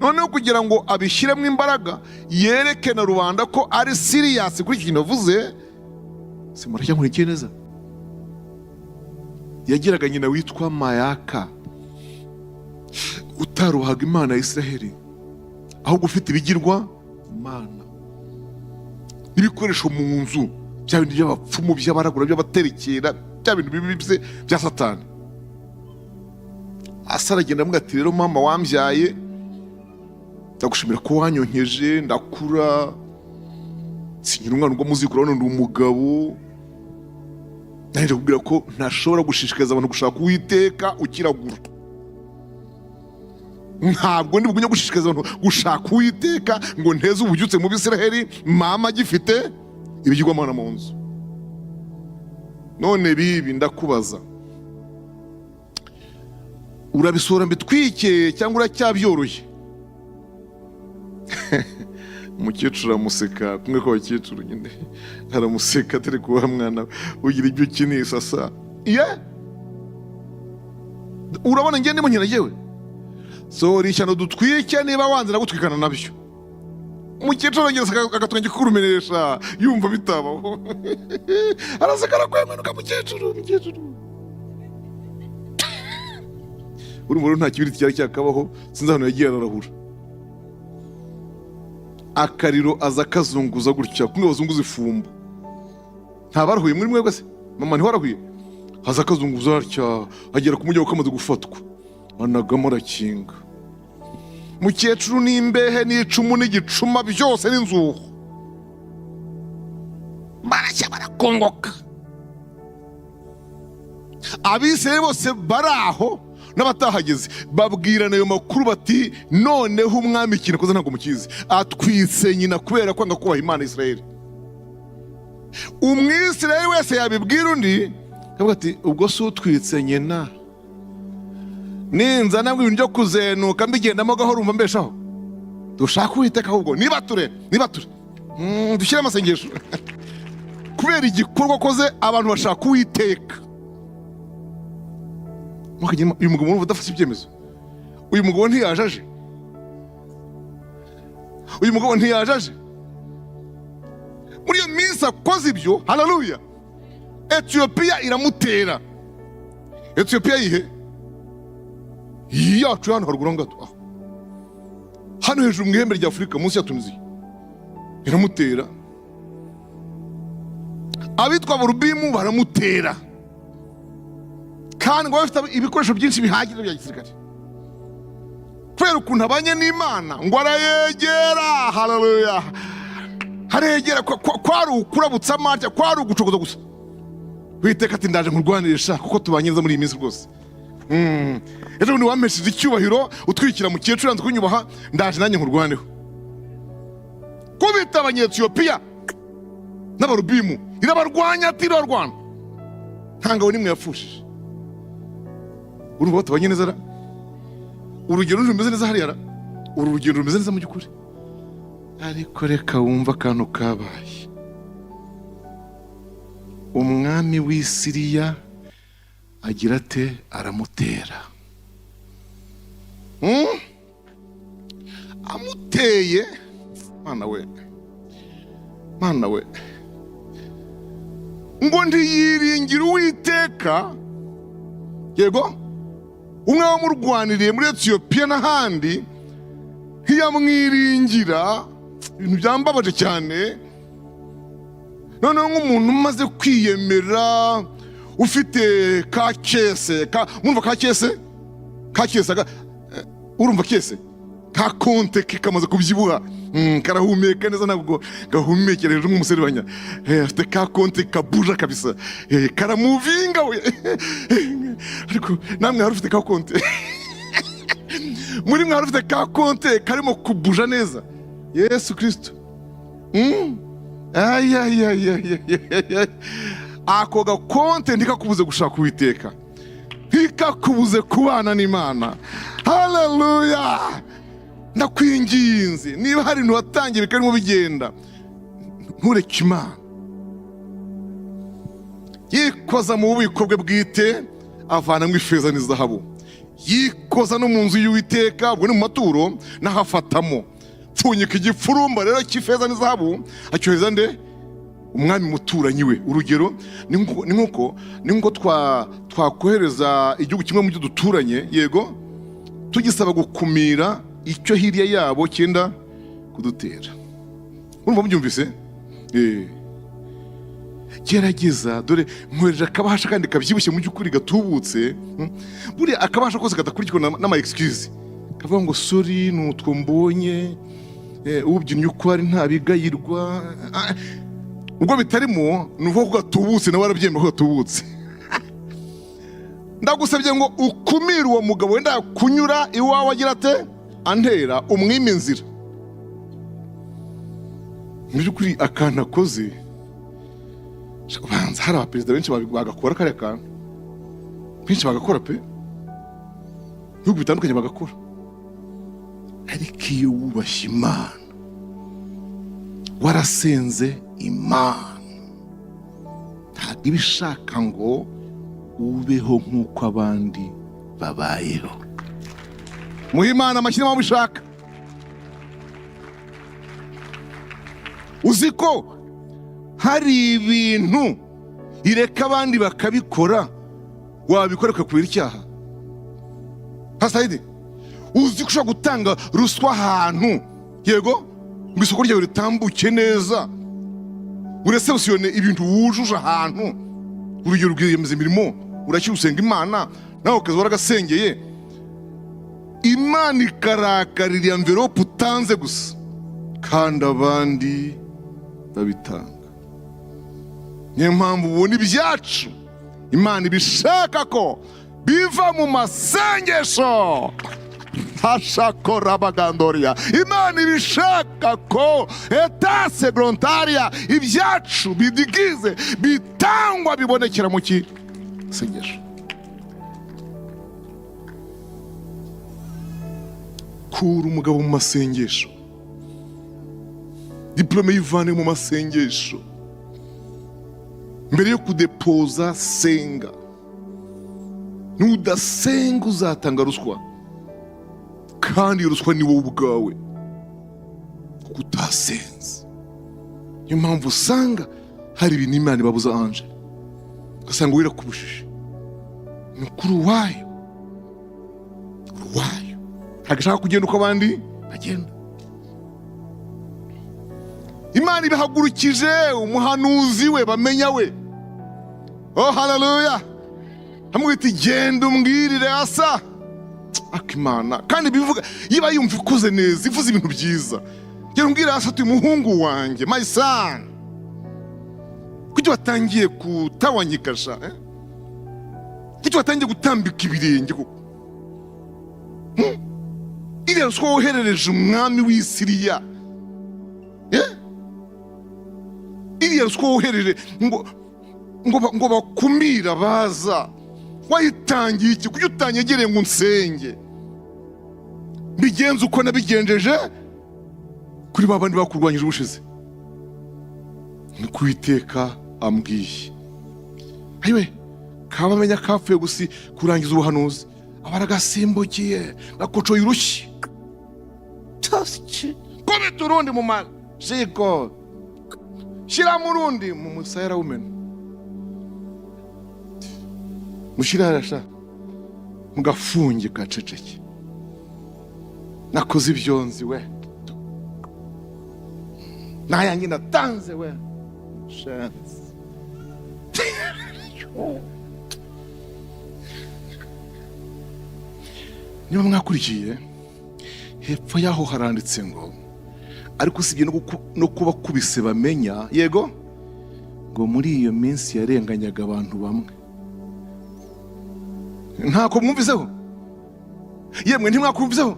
Noneho kugira ngo abishyiremo imbaraga, yereke na rubanda ko ari serious kuri iki kintu avuze, si muracyankurikiye neza? Yagiraga nyina witwa Mayaka, utaruhaga Imana ya Israheli, ahubwo ufite ibigirwa mana n'ibikoresho mu nzu, bya bintu by'abapfumu, by'abaragura, by'abaterekera, bya bintu bibi bye bya Satani. Asa aragenda amuga ati: "Rero mama wambyaye, ndagushimira ko wanyonkeje ndakura, sinyira umwana ubwo muzikura, none ndi umugabo. Nanjye kubwira ko ntashobora gushishikariza abantu gushaka Uwiteka ukiragura. Ntabwo ndi bugumye gushishikariza abantu gushaka Uwiteka ngo nteze ububyutse mu Bisiraheli, mama agifite ibigirwamana mu nzu. None bibi, ndakubaza, urabisohora mbitwike cyangwa uracyabyoroye?" Umukecuru aramuseka kumwe kw'abakecuru nyine, aramuseka atari kuba mwana we ugira ibyo ukinisha sa ye. Urabona njye ndimo nkina yewe, sohora ishyano dutwike, niba wanze nagutwikana nabyo." Umukecuru arongera agatwenge kurumenesha, yumva bitabaho, araseka, arakwemanuka. Mukecuru, mukecuru, urumva rero nta kibiriti cyari cyakabaho, sinzi ahantu yagiye ararahura akariro, aza akazunguza gutya kumwe bazunguza ifumbo. Nta barahuye muri mwebwe se? Mama, ntiwarahuye? Aza akazunguza atya, agera ku mujyi kamaze gufatwa, anagamo arakinga. Mukecuru n'imbehe n'icumu n'igicuma byose n'inzuho, barashya, barakongoka. Abisirayeli bose bari aho n'abatahageze babwirana ayo makuru bati: "Noneho umwami ikintu akoze ntabwo mukizi, atwitse nyina kubera kwanga kubaha Imana ya Isirayeli." Umwisirayeli wese yabibwira undi, akavuga ati: "Ubwo si utwitse nyina? Ninzana ibintu byo kuzenuka mbigendamo gahoro, umva mbeshaho? Dushaka Uwiteka ahubwo, niba ture, niba ture, dushyire amasengesho." Kubera igikorwa akoze, abantu bashaka Uwiteka. Uyu mugabo urumva udafashe ibyemezo? Uyu mugabo ntiyajaje? Uyu mugabo ntiyajaje? Muri iyo minsi akoze ibyo, haleluya, Etiyopiya iramutera. Etiyopiya yihe? Iyi yacu hano haruguru aho ngaho, aho. Hano hejuru mu ihembe rya Afurika, munsi ya Tuniziya, iramutera. Abitwa Barubimu baramutera, kandi ngo bafite ibikoresho byinshi bihagije bya gisirikare. Kubera ukuntu abanye n'Imana, ngo arayegera. Haleluya! Haregera, kwari ukurabutsa amarya, kwari ugucogoza gusa. Witeka ati: "Ndaje nkurwanirisha, kuko tubanye neza muri iyi minsi rwose. Ejo bundi wampesheje icyubahiro, utwikira mukecuru yanze kunyubaha. Ndaje nanjye nkurwaneho." Kubita Abanyetiyopiya n'Abarubimu, irabarwanya, ati irabarwana, nta ngabo n'imwe yapfushije. Urumva batabanye neza ra? Urugero rumeze neza hariya ra? Uru rugendo rumeze neza mu by'ukuri, ariko reka wumve akantu kabaye. Umwami w'i Siriya agira ate? Aramutera. Amuteye, mana we, mana we, ngo ntiyiringire Uwiteka, yego, umwe wamurwaniriye muri Etiyopiya n'ahandi, ntiyamwiringira. Ibintu byambabaje cyane. Noneho nk'umuntu umaze kwiyemera, ufite ka caisse ka, mwumva ka caisse, ka caisse urumva caisse, ka compte ke kamaze kubyibuha, karahumeka neza, ntabwo gahumekera hejuru nk'umuserebanya. Afite ka compte kabuja kabisa, karamuvinga we. Ariko namwe hari ufite ka compte muri mwe? Hari ufite ka compte karimo kubuja neza? Yesu Kristo. Ay, ay, ay, ay, ay, ay, ay. Ako gakonte ntikakubuze gushaka Uwiteka, ntikakubuze kubana n'Imana. Haleluya! Ndakwinginze, niba hari ibintu watangiye bikarimo bigenda, ntureke Imana. Yikoza mu bubiko bwe bwite, avanamo ifeza n'izahabu, yikoza no mu nzu y'Uwiteka, ubwo ni mu maturo, n'ahafatamo. Pfunyika igipfurumba rero cy'ifeza n'izahabu, acyohereza nde? Umwami muturanyi we. Urugero ni nkuko twakohereza igihugu kimwe mu byo duturanye, yego, tugisaba gukumira icyo hirya yabo cyenda kudutera. Urumva mubyumvise? Gerageza, dore nkwereje akabahasha kandi kabyibushye mu by'ukuri, gatubutse. Buriya akabahasha kose kadakurikirwa n'ama excuse, kavuga ngo "Sorry, ni utwo mbonye, ubyinnye uko ari ntabigayirwa." Ah, ubwo bitarimo, ni ukuvuga ko gatubutse, nawe arabyemera ko gatubutse. Ndagusabye ngo ukumire uwo mugabo wenda kunyura iwawe agira ate? Antera, umwime inzira. Mu by'ukuri akantu akoze, banza hari abaperezida benshi bagakora kariya kantu, benshi bagakora pe, ibihugu bitandukanye bagakora. Ariko iyo wubashye Imana, warasenze Imana, ntabwo iba ishaka ngo ubeho nk'uko abandi babayeho. Muhe Imana amashyi niba ubishaka. Uzi ko hari ibintu ireka abandi bakabikora, wabikora bikakubera icyaha? Pasayidi, uzi ko ushobora gutanga ruswa ahantu, yego, ngo isoko ryawe ritambuke neza, ureceptionne ibintu wujuje ahantu? Urugero, rwiyemeza imirimo, urashyira, usenga Imana, nawe ukaza waragasengeye, Imana ikarakarira enveloppe utanze gusa, kandi abandi babitanga. Niyo mpamvu ubona ibyacu Imana ibishaka ko biva mu masengesho. Hashakorabagandoriya, Imana ibishaka ko etase grontaria, ibyacu bidigize bitangwa, bibonekera mu ki? Sengesho. Kura umugabo mu masengesho, diplôme yivane mu masengesho. Mbere yo kudepoza, senga. Nudasenga uzatanga ruswa, kandi iyo ruswa ni wowe ubwawe, kuko utasenze. Niyo mpamvu usanga hari ibintu Imana ibabuza anje, ugasanga wirakubujije. Ni ukuri uwayo, Wayo ntabwo ishaka kugenda uko abandi bagenda. Imana ibahagurukije umuhanuzi we bamenya we. Oh, haleluya! Amubwira iti: "Genda umbwirire Asa." Ariko Imana kandi bivuga yiba yumva ikoze neza, ivuze ibintu byiza. "Genda umbwire Asa ati: 'Umuhungu wanjye, my son, kuki watangiye kutawanyika sha, eh? Kuki watangiye gutambika ibirenge koko? Iriya ruswa woherereje umwami w'i Siriya, eh? Iriya ruswa wohereje ngo bakumire abaza, wayitangiye iki? Kuki utanyegereye ngo unsenge, mbigenze uko nabigenjeje kuri ba bandi bakurwanyije ubushize?' Ni ku Uwiteka ambwiye." Ayiwe, kabamenya kapfuye gusa kurangiza ubuhanuzi, aba aragasimbukiye, gakocoye urushyi. Tasiki, kubita urundi mu majiko, shyiramo urundi mu musaya, arawumena. Mushyire hariya sha, mugafunge, gaceceke. Nakoze ibyo nzi we, nayanjye natanze we, shenzi. Niba mwakurikiye hepfo y'aho haranditse ngo ariko usibye no kuba kubise bamenya, yego, ngo muri iyo minsi yarenganyaga abantu bamwe. Ntako mwumviseho? Yemwe, ntimwakumviseho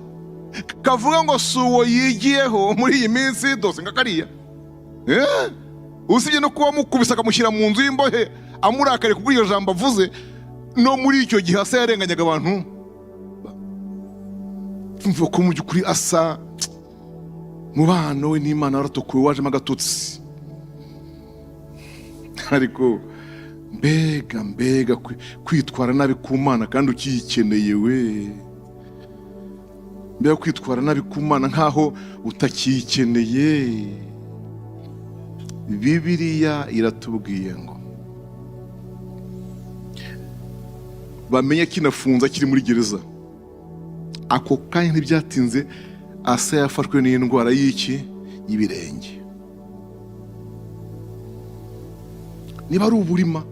kavuga ngo si uwo yigiyeho muri iyi minsi dose nka kariya? Eh? Usibye no kuba mukubise akamushyira mu nzu y'imbohe amurakariye kubwo iryo jambo avuze, no muri icyo gihe Asa yarenganyaga abantu. Tumva ko mu by'ukuri Asa mubano we n'Imana waratokowe, wajemo agatotsi. Ariko mbega mbega kwitwara nabi ku Mana kandi ukiyikeneye we! Mbega kwitwara nabi ku Mana nkaho utakiyikeneye! Bibiliya iratubwiye ngo bamenye kinafunze akiri muri gereza. Ako kanya ntibyatinze, Asa yafashwe n'indwara y'iki? Y'ibirenge. Niba ari uburima,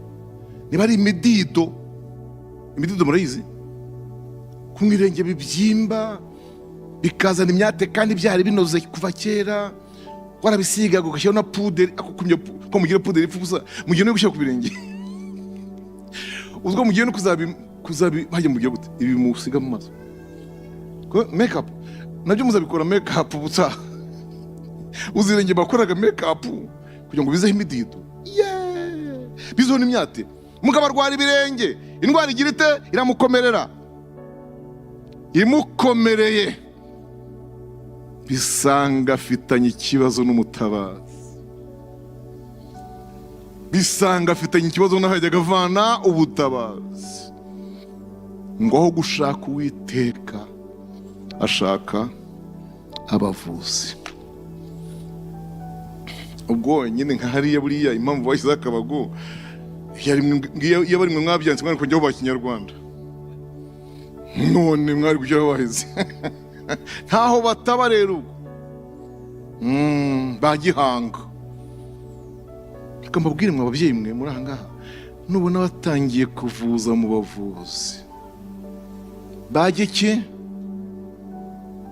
niba ari imidido. Imidido murayizi? Kumwe ibirenge bibyimba bikazana imyate kandi byari binoze kuva kera, warabisigaga ugashyiraho na puderi. Ako kumye ko mugira puderi ipfa ubusa, mugiye no gushyira ku birenge uzwo mugiye no kuzabi hajya mugiye gute ibi musiga mu maso? Make up nabyo muzabikora, make up ubutaha. Uzirenge bakoraga make up kugira ngo bizeho imidido. Yeah! Bizeho n'imyate. Mugabo arwara ibirenge, indwara igira ite? Iramukomerera. Imukomereye, bisanga afitanye ikibazo n'umutabazi, bisanga afitanye ikibazo n'aho yajyaga avana ubutabazi. Ngo aho gushaka Uwiteka ashaka abavuzi. Ubwo nyine nka hariya buriya impamvu bashyizeho akabago, iyo bari mwe mwabyanditse mwari kujyaho ba Kinyarwanda, none mwari kujyaho baheze ntaho bataba. Rero ubwo ba gihanga, reka mbabwire mwe ababyeyi mwe muri aha ngaha, nubona batangiye kuvuza mu bavuzi bajya iki?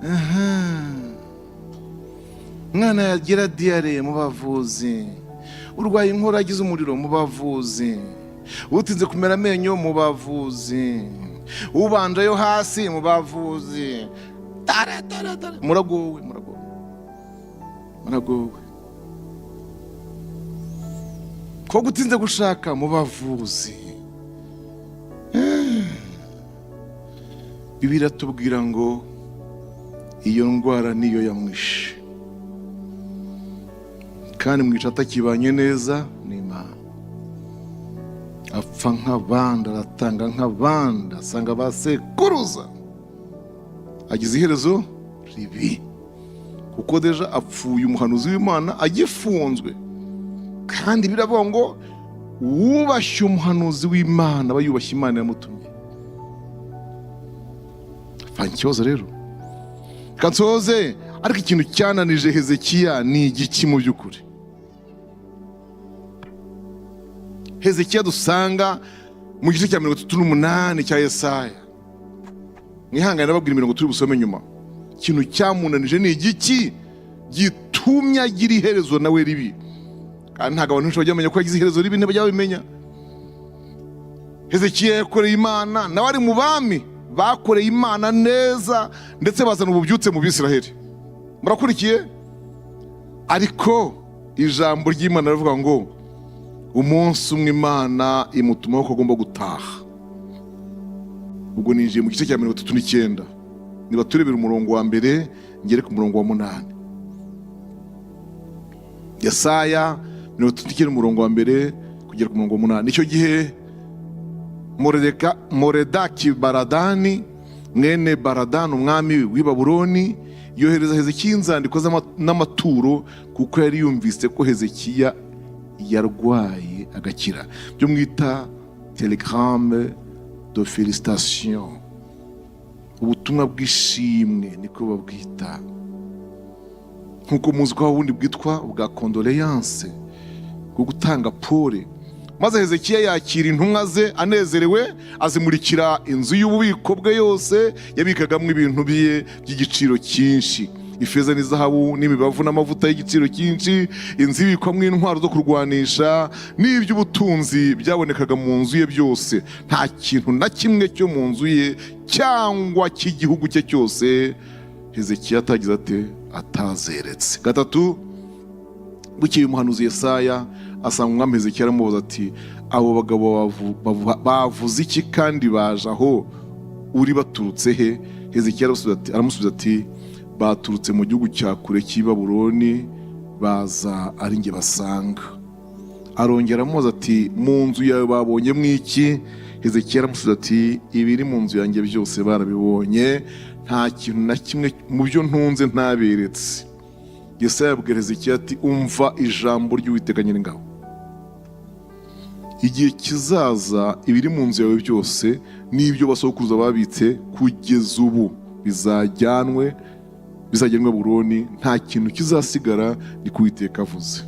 Aha. Umwana yagira diyare, mu bavuzi. Urwaye inkorora, agize umuriro, mu bavuzi. Utinze kumera amenyo, mu bavuzi. Ubanje yo hasi, mu bavuzi. Tara tara tara, muragowe, muragowe, muragowe! Ko gutinze gushaka, mu bavuzi. Bibiliya iratubwira ngo iyo ndwara niyo yamwishe, kandi mwica atakibanye neza n'Imana. Apfa nk'abandi, aratanga nk'abandi, asanga ba sekuruza, agize iherezo ribi, kuko déjà apfuye umuhanuzi w'Imana agifunzwe. Kandi biravuga ngo wubashye umuhanuzi w'Imana aba yubashye Imana yamutumye. Dupfanye ikibazo rero. Kansoze, ariko ikintu cyananije Hezekiya ni igiki mu by'ukuri? Hezekiya dusanga mu gice cya 38 cya Yesaya. Mwihangane, nababwira imirongo turi busome nyuma. Ikintu cyamunanije ni igiki gitumye agira iherezo nawe ribi? Kandi ntabwo abantu benshi bajya bamenya ko yagize iherezo ribi, ntibajya babimenya. Hezekiya yakoreye Imana, nawe ari mu bami bakoreye Imana neza, ndetse bazana ububyutse mu Bisiraheli. Murakurikiye? Ariko ijambo ry'Imana rivuga ngo umunsi umwe Imana imutumaho ko agomba gutaha. Ubwo ninjiye mu gice cya 39. Niba turebera umurongo wa 1 ngere ku murongo wa 8. Yesaya 39, umurongo wa 1 kugera ku murongo wa 8. Icyo gihe Moredaki Baradani mwene Baradani, umwami w'i Babuloni, yohereza Hezekiya inzandiko n'amaturo, kuko yari yumvise ko Hezekiya yarwaye agakira. Byo mwita télégramme de félicitation, ubutumwa bw'ishimwe niko babwita, nkuko muzi ko ubundi bwitwa bwa condoléance, bwo gutanga pole. Maze Hezekiya yakira intumwa ze anezerewe, azimurikira inzu y'ububiko bwe yose yabikagamo ibintu bye by'igiciro cyinshi, ifeza n'izahabu n'imibavu n'amavuta y'igiciro cyinshi, inzu ibikwamo intwaro zo kurwanisha n'iby'ubutunzi byabonekaga mu nzu ye byose. Nta kintu na kimwe cyo mu nzu ye cyangwa cy'igihugu cye cyose Hezekiya atagize ate? Atazeretse. Gatatu, bukeye umuhanuzi Yesaya asanga umwami Hezekiya, aramubaza ati: "Abo bagabo bavuze iki, kandi baje aho uri baturutse he?" Hezekiya aramusubiza ati: "Baturutse mu gihugu cya kure cy'i Babuloni, baza ari njye basanga." Arongera aramubaza ati: "Mu nzu yawe babonyemo iki?" Hezekiya aramusubiza ati: "Ibiri mu nzu yanjye byose barabibonye, nta kintu na kimwe mu byo ntunze ntaberetse." Yesaya yabwira Hezekiya ati: "Umva ijambo ry'Uwiteka Nyiringabo: Igihe kizaza ibiri mu nzu yawe byose n'ibyo basokuruza babitse kugeza ubu bizajyanwe Babuloni, nta kintu kizasigara, ni ko Uwiteka avuze.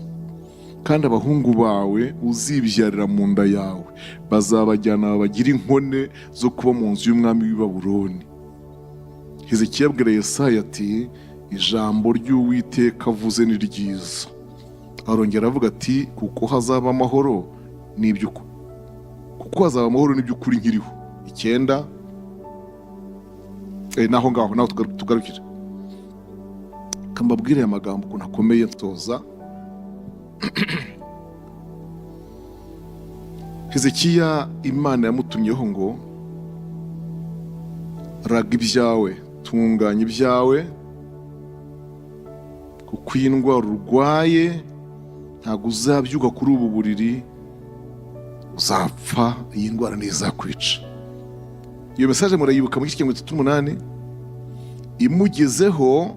Kandi abahungu bawe uzibyarira mu nda yawe bazabajyana babagire inkone zo kuba mu nzu y'umwami w'i Babuloni." Hezekiya abwira Yesaya ati: "Ijambo ry'Uwiteka avuze ni ryiza." Arongera aravuga ati: "Kuko hazaba amahoro n'iby'ukuri, kuko hazaba amahoro n'iby'ukuri nkiriho." Icyenda, naho ngaho naho tugarukire. Kambabwire aya magambo ukuntu akomeye nsoza. Hezekiya Imana yamutumyeho ngo: "Raga ibyawe, tunganya ibyawe, kuko iyi ndwara urwaye ntabwo uzabyuka kuri ubu buriri, uzapfa, iyi ndwara ntizakwica." Iyo message murayibuka mu gice cya 38. Imugezeho,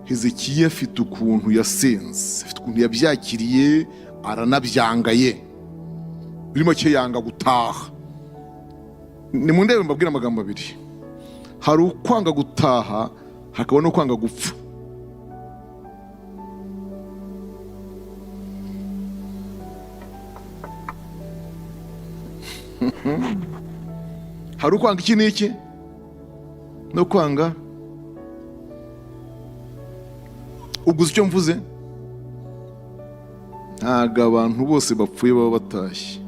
Hezekiya afite ukuntu yasenze, afite ukuntu yabyakiriye, aranabyangaye. Muri make yanga gutaha. Ni mu ndebe mbabwire amagambo abiri: hari ukwanga gutaha, hakaba no kwanga gupfa. Hari ukwanga iki n'iki no kwanga. Uguze icyo mvuze? Ntabwo abantu bose bapfuye baba batashye,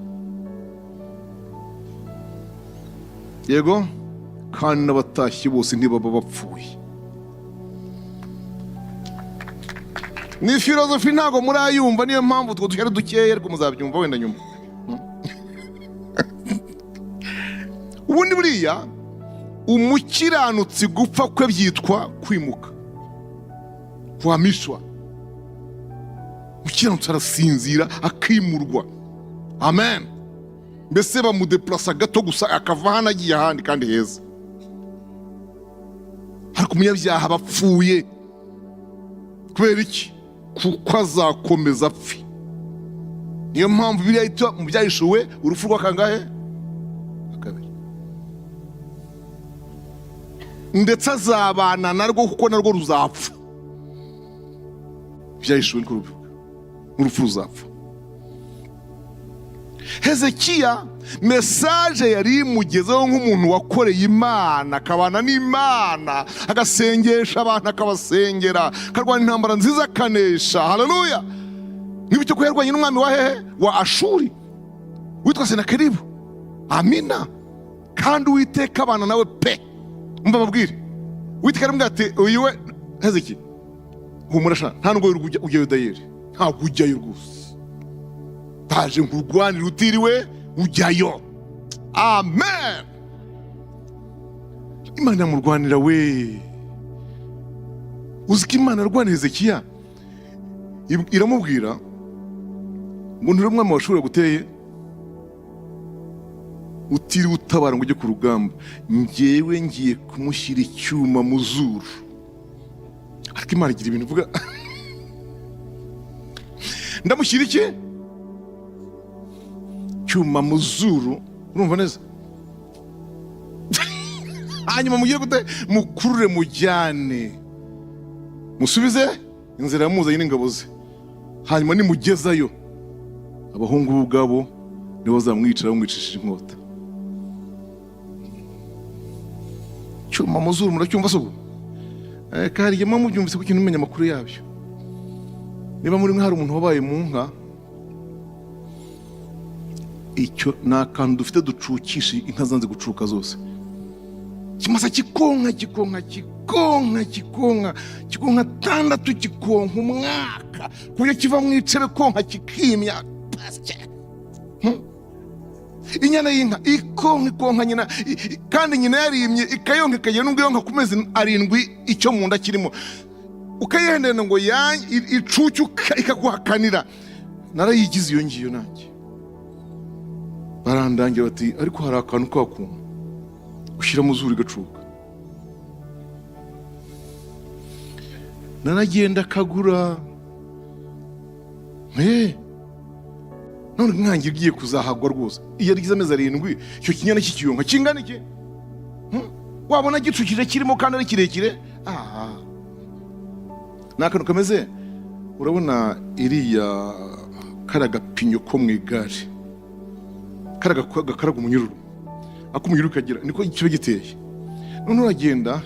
yego, kandi n'abatashye bose ntibaba bapfuye. Ni filozofi ntabwo murayumva, niyo mpamvu utwo dushya ari dukeya, ariko muzabyumva wenda nyuma. Ubundi buriya umukiranutsi gupfa kwe byitwa kwimuka, kuhamishwa. Umukiranutsi arasinzira akimurwa, amen. Mbese bamudeplasa gato gusa, akava hano agiye ahandi kandi heza. Ariko umunyabyaha bapfuye. Kubera iki? Kuko azakomeza apfe. Niyo mpamvu biriya yitwa mu Byahishuwe urupfu rwa kangahe? Kabiri. Ndetse azabana narwo, kuko narwo ruzapfa. Byahishuwe niko rubivuga, n'urupfu ruzapfa. Hezekiya message yari imugezeho nk'umuntu wakoreye Imana, akabana n'Imana, agasengesha abantu, akabasengera, akarwana intambara nziza, akanesha. Haleluya! Niba ko yarwanye n'umwami wa hehe? Wa Ashuri, witwa Senakeribu. Amina. Kandi Uwiteka abana nawe pe. Umva babwire, Uwiteka aramubwira ati: "Uyu we Hezekiya, humura sha, nta nubwo wirirwa ujyayo dayeri, ntabwo ujyayo rwose. Ndaje nkurwanire utiriwe ujyayo." Amen. Imana iramurwanira we. Uzi ko Imana arwanira Hezekiya, iramubwira ngo: "Nturi umwami washobora guteye utiriwe utabara ngo ujye ku rugamba. Njyewe ngiye kumushyira icyuma mu zuru." Ariko Imana igira ibintu ivuga: "Ndamushyira iki cyuma mu zuru." Urumva neza? "Hanyuma mugire gute? Mukurure, mujyane, musubize inzira yamuzanye n'ingabo ze. Hanyuma nimugezayo, abahungu be ubwabo nibo bazamwicara, bamwicishije inkota." Cyuma mu zuru, muracyumva se ubwo? Kari igihe muba mubyumvise, kuko mumenya amakuru yabyo. Niba muri mwe hari umuntu wabaye mu nka, icyo ni akantu dufite ducukisha inka zanze gucuka zose. Kimasa kikonka, kikonka, kikonka, kikonka, kikonka atandatu, kikonka umwaka, ku buryo kiva mu icebe konka kikimya. Inyana y'inka ikonka, ikonka nyina, kandi nyina yarimye, ikayonka, ikagera n'ubwo yonka ku mezi 7 icyo mu nda kirimo, ukayihendera ngo icuke, ikaguhakanira. Narayigize iyo ngiyo nanjye. Barandangira bati: "Ariko hari akantu kakuma ushyira mu zuru igacuka." Naragenda akagura. None nkange igiye kuzahagwa rwose. Iyo agize amezi 7, icyo kinyana cy'ikiyonka kingana iki? Wabona gicukije kirimo kandi ari kirekire. Ah. Ni akantu kameze, urabona iriya kariya gapinyo ko mu igare, kariya gakaraga umunyururu, ako umunyururu kagira, niko kiba giteye. None uragenda,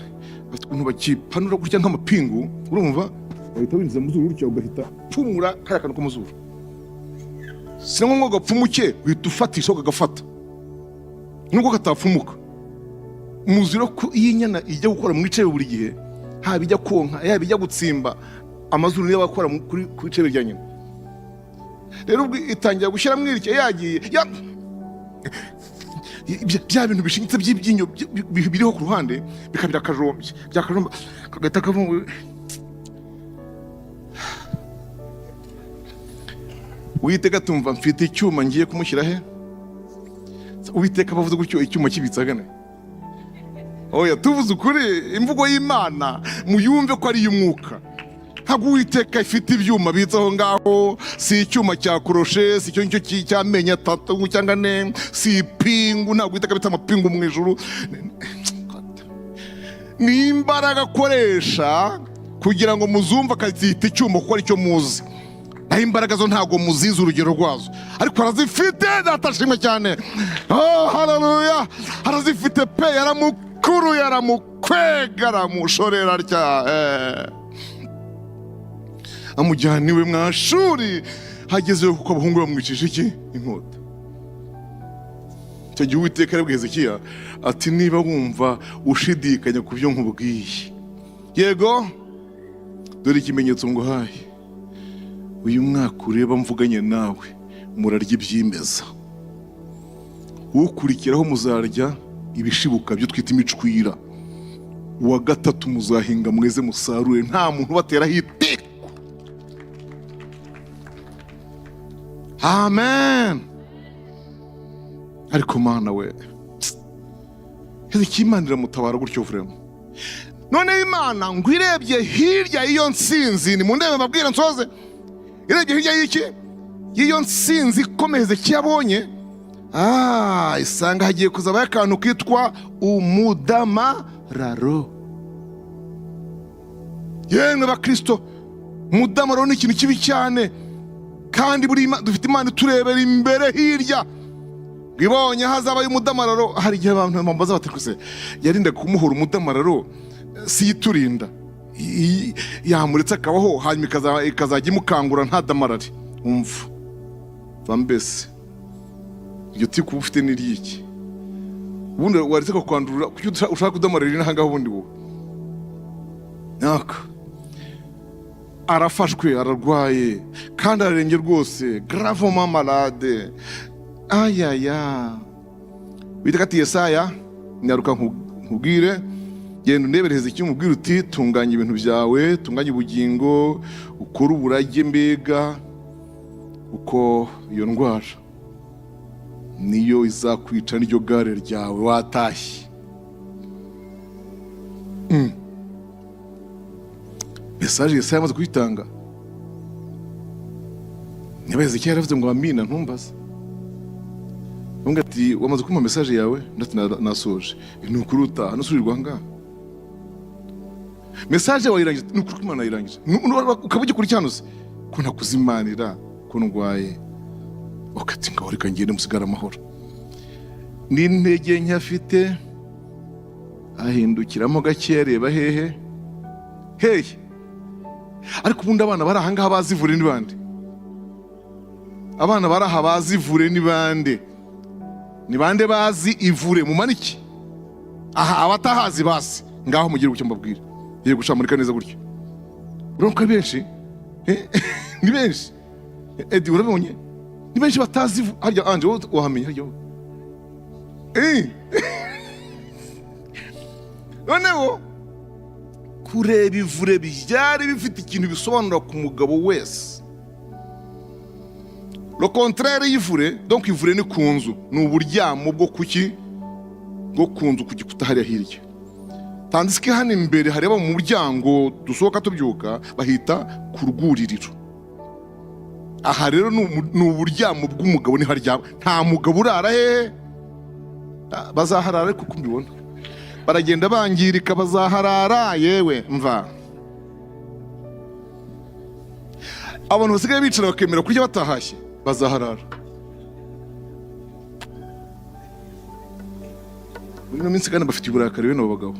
bafite ukuntu bakipanura gutya nk'amapingu, urumva, bahita winjiza mu zuru gutya, ugahita pfumura kariya kantu ko mu zuru. Si ngombwa ngo gapfumuke, uhita ufatisha kagafata nubwo katapfumuka. Muzira ko iyo inyana ijya gukora mu icebe buri gihe, haba ijya konka, yaba ijya gutsimba, amazuru niyo aba akora ku icebe rya nyina. Rero ubwo itangira gushyiramo iryo yagiye bya bintu bishinyitse by'ibyinyo biriho ku ruhande, bikabira akajombye, byakajomba kagahita kavamo. Uwiteka tumva mfite icyuma ngiye kumushyira he? Uwiteka bavuze gutyo, icyuma kibitse agana. Oya, tuvuze ukuri, imvugo y'Imana muyumve ko ari iy'umwuka. Ntabwo Uwiteka ifite ibyuma bitse aho ngaho. Si icyuma cya koroshe, si icyo ngicyo cy'amenyo atatu cyangwa ane, si ipingu. Ntabwo Uwiteka abitse amapingu mu ijuru. Ni imbaraga akoresha kugira ngo muzumve, akazita icyuma kuko aricyo muzi. Naho imbaraga zo ntabwo muzizi urugero rwazo, ariko arazifite. Data ashimwe cyane. Oh, haleluya! Arazifite pe. Yaramukuruye, aramukwega, aramushorera atya, amujyana iwe mwashuri. Hagezeho kuko abahungu bamwicisha iki? Inkota. Icyo gihe Uwiteka arabwira Hezekiya ati: "Niba wumva ushidikanya ku byo nkubwiye, yego, dore ikimenyetso nguhaye: uyu mwaka ureba mvuganye nawe murarya ibyimeza, ukurikiraho muzarya ibishibuka byo twita imicwira, uwa gatatu muzahinga mweze musarure, nta muntu ubateraho iteko." Amen. Ariko Mana we, Hezekiya Imana iramutabara gutyo vraiment. Noneho Imana ngo irebye hirya y'iyo nsinzi, ni mu ndebe mbabwira nsoze, irebye hirya y'iki? Y'iyo nsinzi ikomeye Hezekiya abonye, isanga hagiye kuzabaho akantu kitwa umudamararo. Yemwe bakristo, umudamararo ni ikintu kibi cyane. Kandi buri dufite Imana iturebera imbere hirya, ngo ibonye hazabayo umudamararo. Hari igihe abantu bambaza bati: "Kuse yarinda kumuhora umudamararo, si iturinda? Yamuretse akabaho, hanyuma ikazajya imukangura ntadamarare." Umva va, mbese iryo tiku uba ufite ni iry'iki? Ubundi waretse kukwandurura, kuki ushaka kudamararira inaha ngaha? Ubundi wowe naka arafashwe, ararwaye kandi ararembye rwose, gravement malade. Ayaya, witeka ati: "Yesaya, nyaruka nkubwire, genda undebere Hezekiya, umubwire uti: 'Tunganya ibintu byawe, tunganya ubugingo, ukore uburage.' Mbega uko iyo ndwara niyo izakwica n'iryo gare ryawe watashye." Message Yesaya yamaze kuyitanga. Niba Hezekiya yaravuze ngo amina, ntumbaze. Undi ati: "Wamaze kumpa message yawe?" Undi ati: "Nasoje." Ni ukuri utaha nusubirwa aha ngaha, message wayirangije? Ni ukuri ko Imana yayirangije. Ukaba ugikurikiranuse ko ntakuzimanira ko ndwaye, ukati: "Ngaho reka ngende, musigare amahoro." N'intege nke afite, ahindukiramo gake, areba hehe hehe. Ariko ubundi abana bari aha ngaha bazivure ni bande? Abana bari aha bazivure ni bande? Ni bande bazi ivure? Mumanike aha. Abatahazi basi ngaho mugire gutyo mbabwira. Yego, gushamurika neza gutyo. Urabona ko ari benshi. Ni benshi. Edi, urabonye ni benshi batazi harya. Anje, wowe wahamenya harya wowe? Noneho kureba ivure byari bifite ikintu bisobanura ku mugabo wese. Le contraire y'ivure, donc ivure ni ku nzu, ni uburyamo bwo kuki? Bwo ku nzu, ku gikuta hariya hirya. Tandis que hano imbere hareba mu muryango dusohoka tubyuka, bahita ku rwuririro. Aha rero ni uburyamo bw'umugabo, niho aryama. Nta mugabo urara hehe? Ah, bazaharara. Ariko uko mbibona baragenda bangirika, bazaharara. Yewe mva, abantu basigaye bicara bakemera kurya batahashye bazaharara. Muri ino minsi kandi bafite uburakari bene abo bagabo.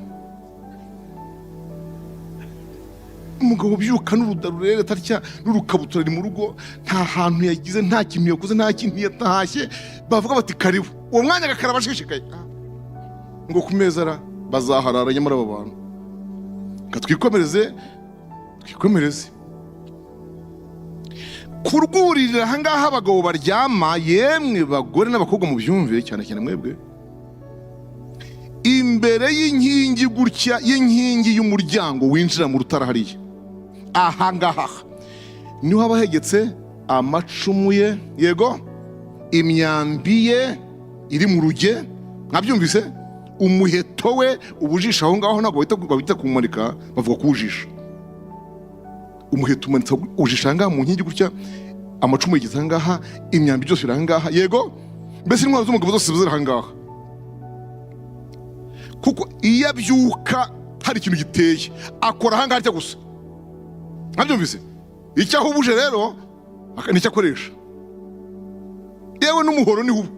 Umugabo ubyuka n'uruda rurereta atya n'urukabutura, ari mu rugo, nta hantu yagize, nta kintu yakoze, nta kintu yatahashye, bavuga bati: "Karibu," uwo mwanya agakaraba ashishikaye. Ah, ngo ku meza ara bazaharara. Nyamara abo bantu, reka twikomereze, twikomereze kurwuririra ahangaha abagabo baryama. Yemwe bagore n'abakobwa, mubyumve cyane cyane mwebwe. Imbere y'inkingi gutya, y'inkingi y'umuryango winjira mu rutara hariya, ahangaha niho haba hegetse amacumu ye, yego, imyambi ye iri mu ruge, mwabyumvise, umuheto we ubujisha aho ngaho. Ntabwo bahita kuwumanika, bavuga kuwujisha. Umuheto umanitse ujisha aha ngaha mu nkingi gutya, amacumu yegetse aha ngaha, imyambi byose biri aha ngaha. Yego, mbese intwaro z'umugabo zose ziri aha ngaha, kuko iyo abyuka hari ikintu giteye, akora aha ngaha atya gusa. Mwabyumvise? Icyo ahubuje rero nicyo akoresha, yewe n'umuhoro niho uba.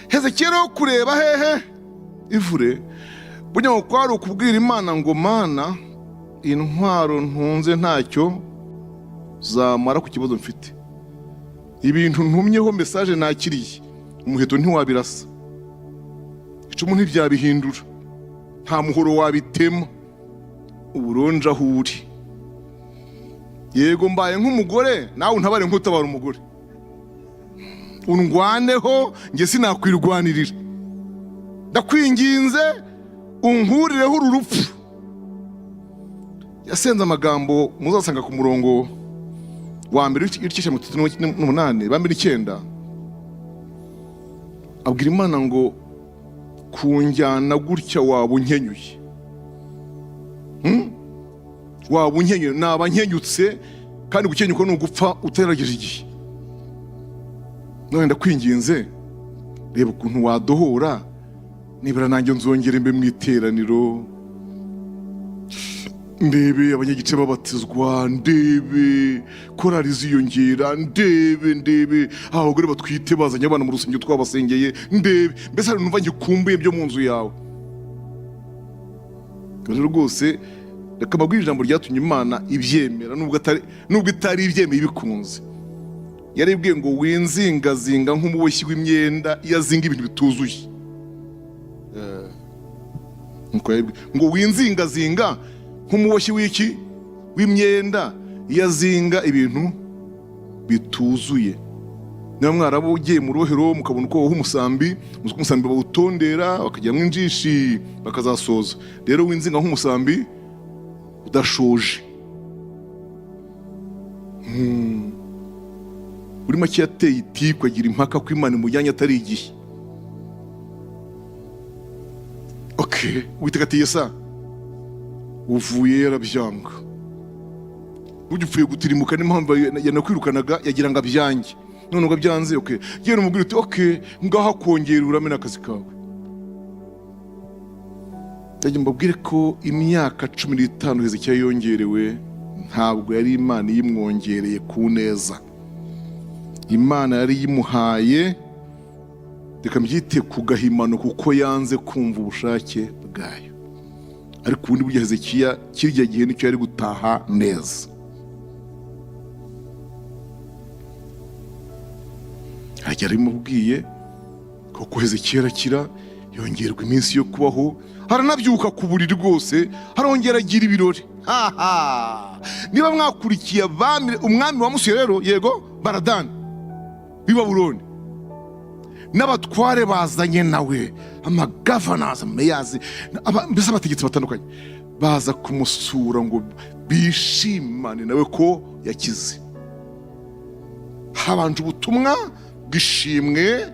Hezekiya rero kureba hehe? Ivure. Burya ngo kwari ukubwira Imana ngo: "Mana, intwaro ntunze ntacyo zamara ku kibazo mfite. Ibintu ntumyeho, message nakiriye, umuheto ntiwabirasa, icumu ntibyabihindura, nta muhoro wabitema. Uburonje aho uri. Yego, mbaye nk'umugore, nawe untabare nk'utabara umugore, undwaneho, njye sinakwirwanirira. Ndakwinginze, unkurireho uru rupfu." Yasenze amagambo muzasanga ku murongo wa mbere w'igice cya 38 bambere 9. Abwira Imana ngo: "Kunjyana gutya waba unkenyuye. Waba unkenyuye, naba nkenyutse, kandi gukenyuka ni ugupfa uterageje igihe. None ndakwinginze, reba ukuntu wadohora, nibura nanjye nzongere mbe mu iteraniro." Ndebe abanyagice babatizwa, ndebe korali ziyongera, ndebe abagore batwite bazanye abana mu rusengero twabasengeye, ndebe mbese hari numva ngikumbuye byo mu nzu yawe. Rero rwose reka mbabwire ijambo ryatumye Imana ibyemera, nubwo itari ibyemeye ibikunze. Yaribwiye ngo: "Winzingazinga nk'umuboshyi w'imyenda iyo azinga ibintu bituzuye." Nuko yaribwiye ngo: "Winzingazinga nk'umuboshyi w'iki? W'imyenda iyo azinga ibintu bituzuye." Niba mwarabugiye mu rubohero mukabona uko baboha umusambi, muzi ko umusambi bawutondera bakajyamo injishi bakazasoza. Rero winzinga nk'umusambi udashoje. Muri make yateye itiku, agira impaka ko Imana imujyanye atari igihe. Okay, Uwiteka ati: "Yesa uvuye yarabyanga, burya upfuye gutirimuka n'impamvu yanakwirukanaga yagira ngo abyange, none ubwo abyanze, okay, genda umubwire uti: 'Okay, ngaho kongera urame n'akazi kawe.'" Ndagira mbabwire ko imyaka 15 Hezekiya yongerewe ntabwo yari Imana iyimwongereye ku neza. Imana yari yimuhaye, reka mbyite ku gahimano, kuko yanze kumva ubushake bwayo. Ariko ubundi burya Hezekiya kirya gihe nicyo yari gutaha neza. Arajya arimubwiye koko, Hezekiya arakira, yongerwa iminsi yo kubaho, aranabyuka ku buriri rwose, arongera agira ibirori. Haha, niba mwakurikiye abami, umwami wamusuye rero, yego, Baradani w'i Babuloni n'abatware bazanye nawe, amagovernors, amayors, mbese abategetsi batandukanye baza kumusura ngo bishimane nawe ko yakize. Habanje ubutumwa bw'ishimwe: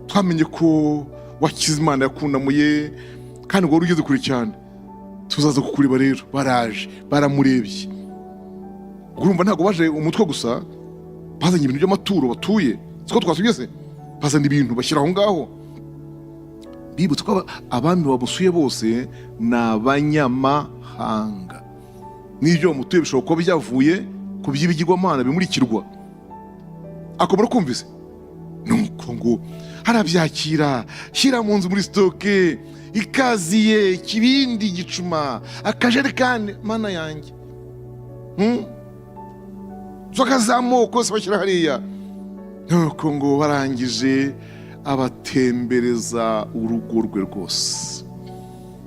"Twamenye ko wakize, Imana yakunamuye, kandi ngo wari ugeze kure cyane, tuzaza kukureba." Rero baraje, baramurebye. Ubwo urumva ntabwo baje umutwe gusa, bazanye ibintu by'amaturo batuye, siko twasubye se? Bazana ibintu bashyira aho ngaho. Bibutse ko abami bamusuye bose ni abanyamahanga, n'ibyo bamutuye bishobora kuba byavuye ku by'ibigirwamana bimurikirwa. Akomora kumvise nuko ngo arabyakira, shyira mu nzu muri stock, ikaziye, ikibindi, igicuma, akajerekani, mana yanjye, Inzoga z'amoko yose bashyira hariya. Nuko ngo barangije abatembereza urugo rwe rwose,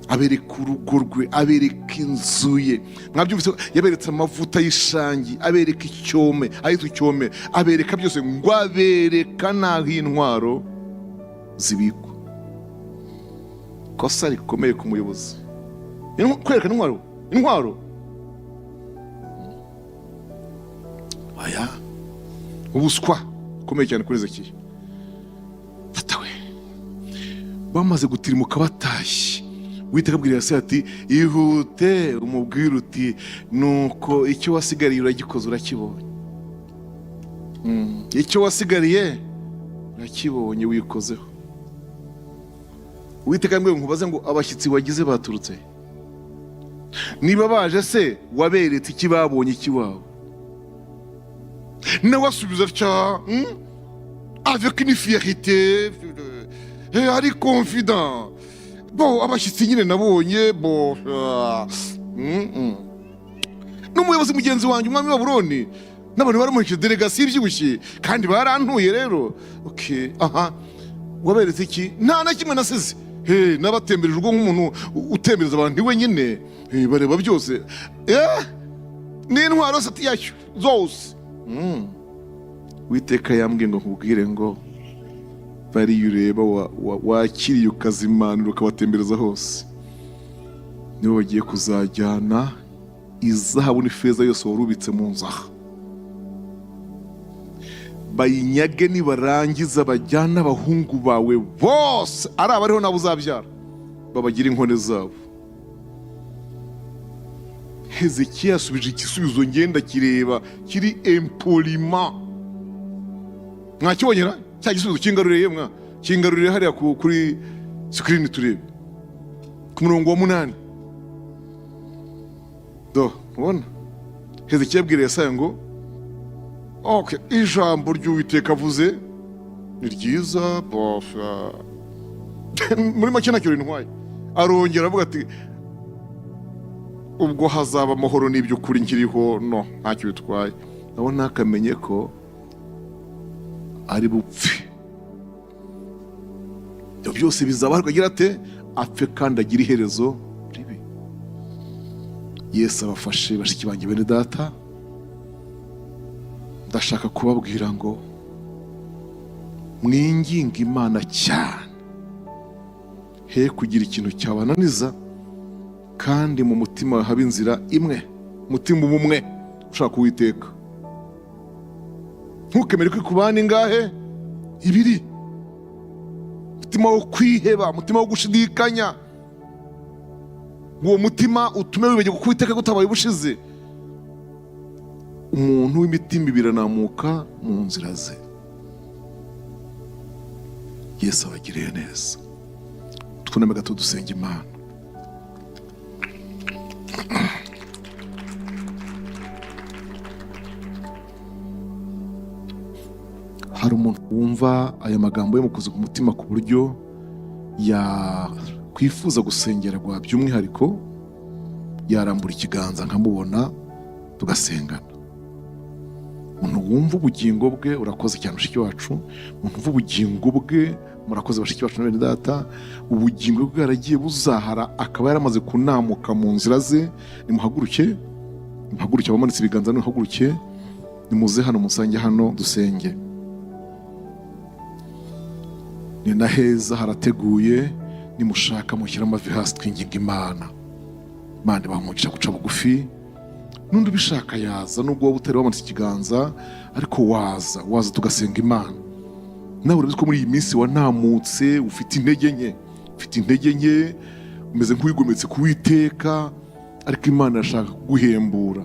abereka urugo rwe, abereka inzu ye. Mwabyumvise, yaberetse amavuta y'ishangi, abereka icyome, ahitwa icyome, abereka byose, ngo abereka n'aho intwaro zibikwa. Kosa rikomeye ku muyobozi kwerekana intwaro, intwaro aya, ubuswa bukomeye cyane kuri Hezekiya. Tata we, bamaze gutirimuka batashye, Uwiteka abwira Yesaya ati: "Ihute umubwire uti: 'Nuko icyo wasigariye uragikoze, urakibonye. Icyo wasigariye urakibonye, wikozeho.'" Uwiteka yambwiye ngo nkubaze ngo: "Abashyitsi wagize baturutse he? Niba baje se waberetse iki? Babonye iki wawe?" Nawe asubiza atya, Avec une fierté, ari confident: "Bon, abashyitsi nyine nabonye, bon, n'umuyobozi mugenzi wanjye, umwami wa Babuloni, n'abantu baramuherekeje, délégation ibyibushye, kandi barantuye rero." Okay, aha waberetse iki? "Nta na kimwe nasize. He, nabatembereje ubwo nk'umuntu utembereza abantu iwe nyine. He, bareba byose, n'intwaro se?" Ati: "Yacyo zose." Uwiteka yambwiye ngo nkubwire ngo bariya ureba wakiriye ukazimanura ukabatembereza hose, nibo bagiye kuzajyana izahabu n'ifeza yose wari ubitse mu nzu aha, bayinyage. Nibarangiza bajyane abahungu bawe bose, ari abariho nabo uzabyara, babagire inkone zabo. Hezekiya yasubije igisubizo ngenda kireba kiri impoliment. Mwakibonyera cya gisubizo kingaruriye, mwa kingaruriye hariya kuri screen, turebe ku murongo wa 8. Do ubona Hezekiya abwira Yesaya ngo: "Okay, ijambo ry'Uwiteka avuze ni ryiza." Bofa muri make ntacyo rintwaye. Arongera avuga ati: "Ubwo hazaba amahoro n'iby'ukuri nkiriho, no ntacyo bitwaye." Nawe ntakamenye ko ari bupfe. Ibyo byose bizaba, ariko agira ate? Apfe kandi agire iherezo ribi. Yesu abafashe. Bashiki banjye, bene data, ndashaka kubabwira ngo mwinginge Imana cyane, he kugira ikintu cyabananiza, kandi mu mutima haba inzira imwe, umutima uba umwe ushaka Uwiteka. Ntukemere ko ikubana ingahe ibiri, umutima wo kwiheba, umutima wo gushidikanya. Uwo mutima utume wibagirwa ko Uwiteka gutabaye ubushize. Umuntu w'imitima ibiri anamuka mu nzira ze. Yesu abagiriye neza. Twuname gato dusenga Imana. Hari umuntu wumva aya magambo yamukoze ku mutima ku buryo yakwifuza gusengerwa by'umwihariko? Yarambura ikiganza nkamubona, tugasengana. Umuntu wumva ubugingo bwe, urakoze cyane mushiki wacu. Umuntu wumva ubugingo bwe, murakoze bashiki bacu na bene data, ubugingo bwe bwaragiye buzahara, akaba yaramaze kunamuka mu nzira ze, nimuhaguruke, nimuhaguruke. Abamanitse ibiganza nimuhaguruke, nimuze hano, musange hano dusenge. Ni na heza harateguye. Nimushaka mushyire amavi hasi, twinginga Imana. Imana ibaha guca bugufi. N'undi ubishaka yaza, nubwo waba utari wamanitse ikiganza, ariko waza, waza tugasenga Imana. Nawe urabizi ko muri iyi minsi wanamutse, ufite intege nke, ufite intege nke, umeze nk'uwigometse ku Witeka, ariko Imana irashaka kuguhembura.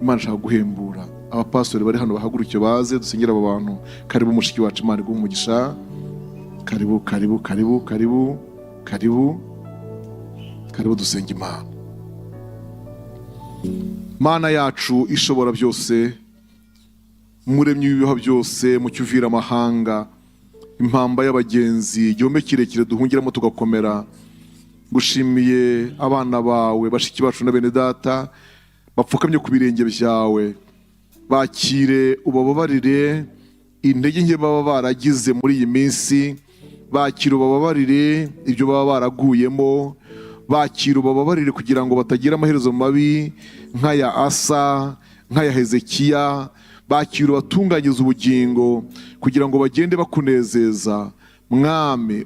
Imana ishaka kuguhembura. Abapastori bari hano bahaguruke baze dusengere abo bantu. Karibu mushiki wacu, Imana iguhe umugisha. Karibu, karibu, karibu, karibu, karibu, karibu, dusenga Imana. Mana yacu ishobora byose, Muremyi w'ibiha byose, mucyo uvira amahanga, impamba y'abagenzi, igihome kirekire duhungiramo tugakomera, gushimiye abana bawe, bashiki bacu na bene data bapfukamye ku birenge byawe. Bakire, ubababarire intege nke baba baragize muri iyi minsi. Bakire, ubababarire ibyo baba baraguyemo. Bakire, ubababarire kugira ngo batagira amaherezo mabi nk'aya Asa, nk'aya Hezekiya. Bakire, ubatunganyize ubugingo kugira ngo bagende bakunezeza, Mwami.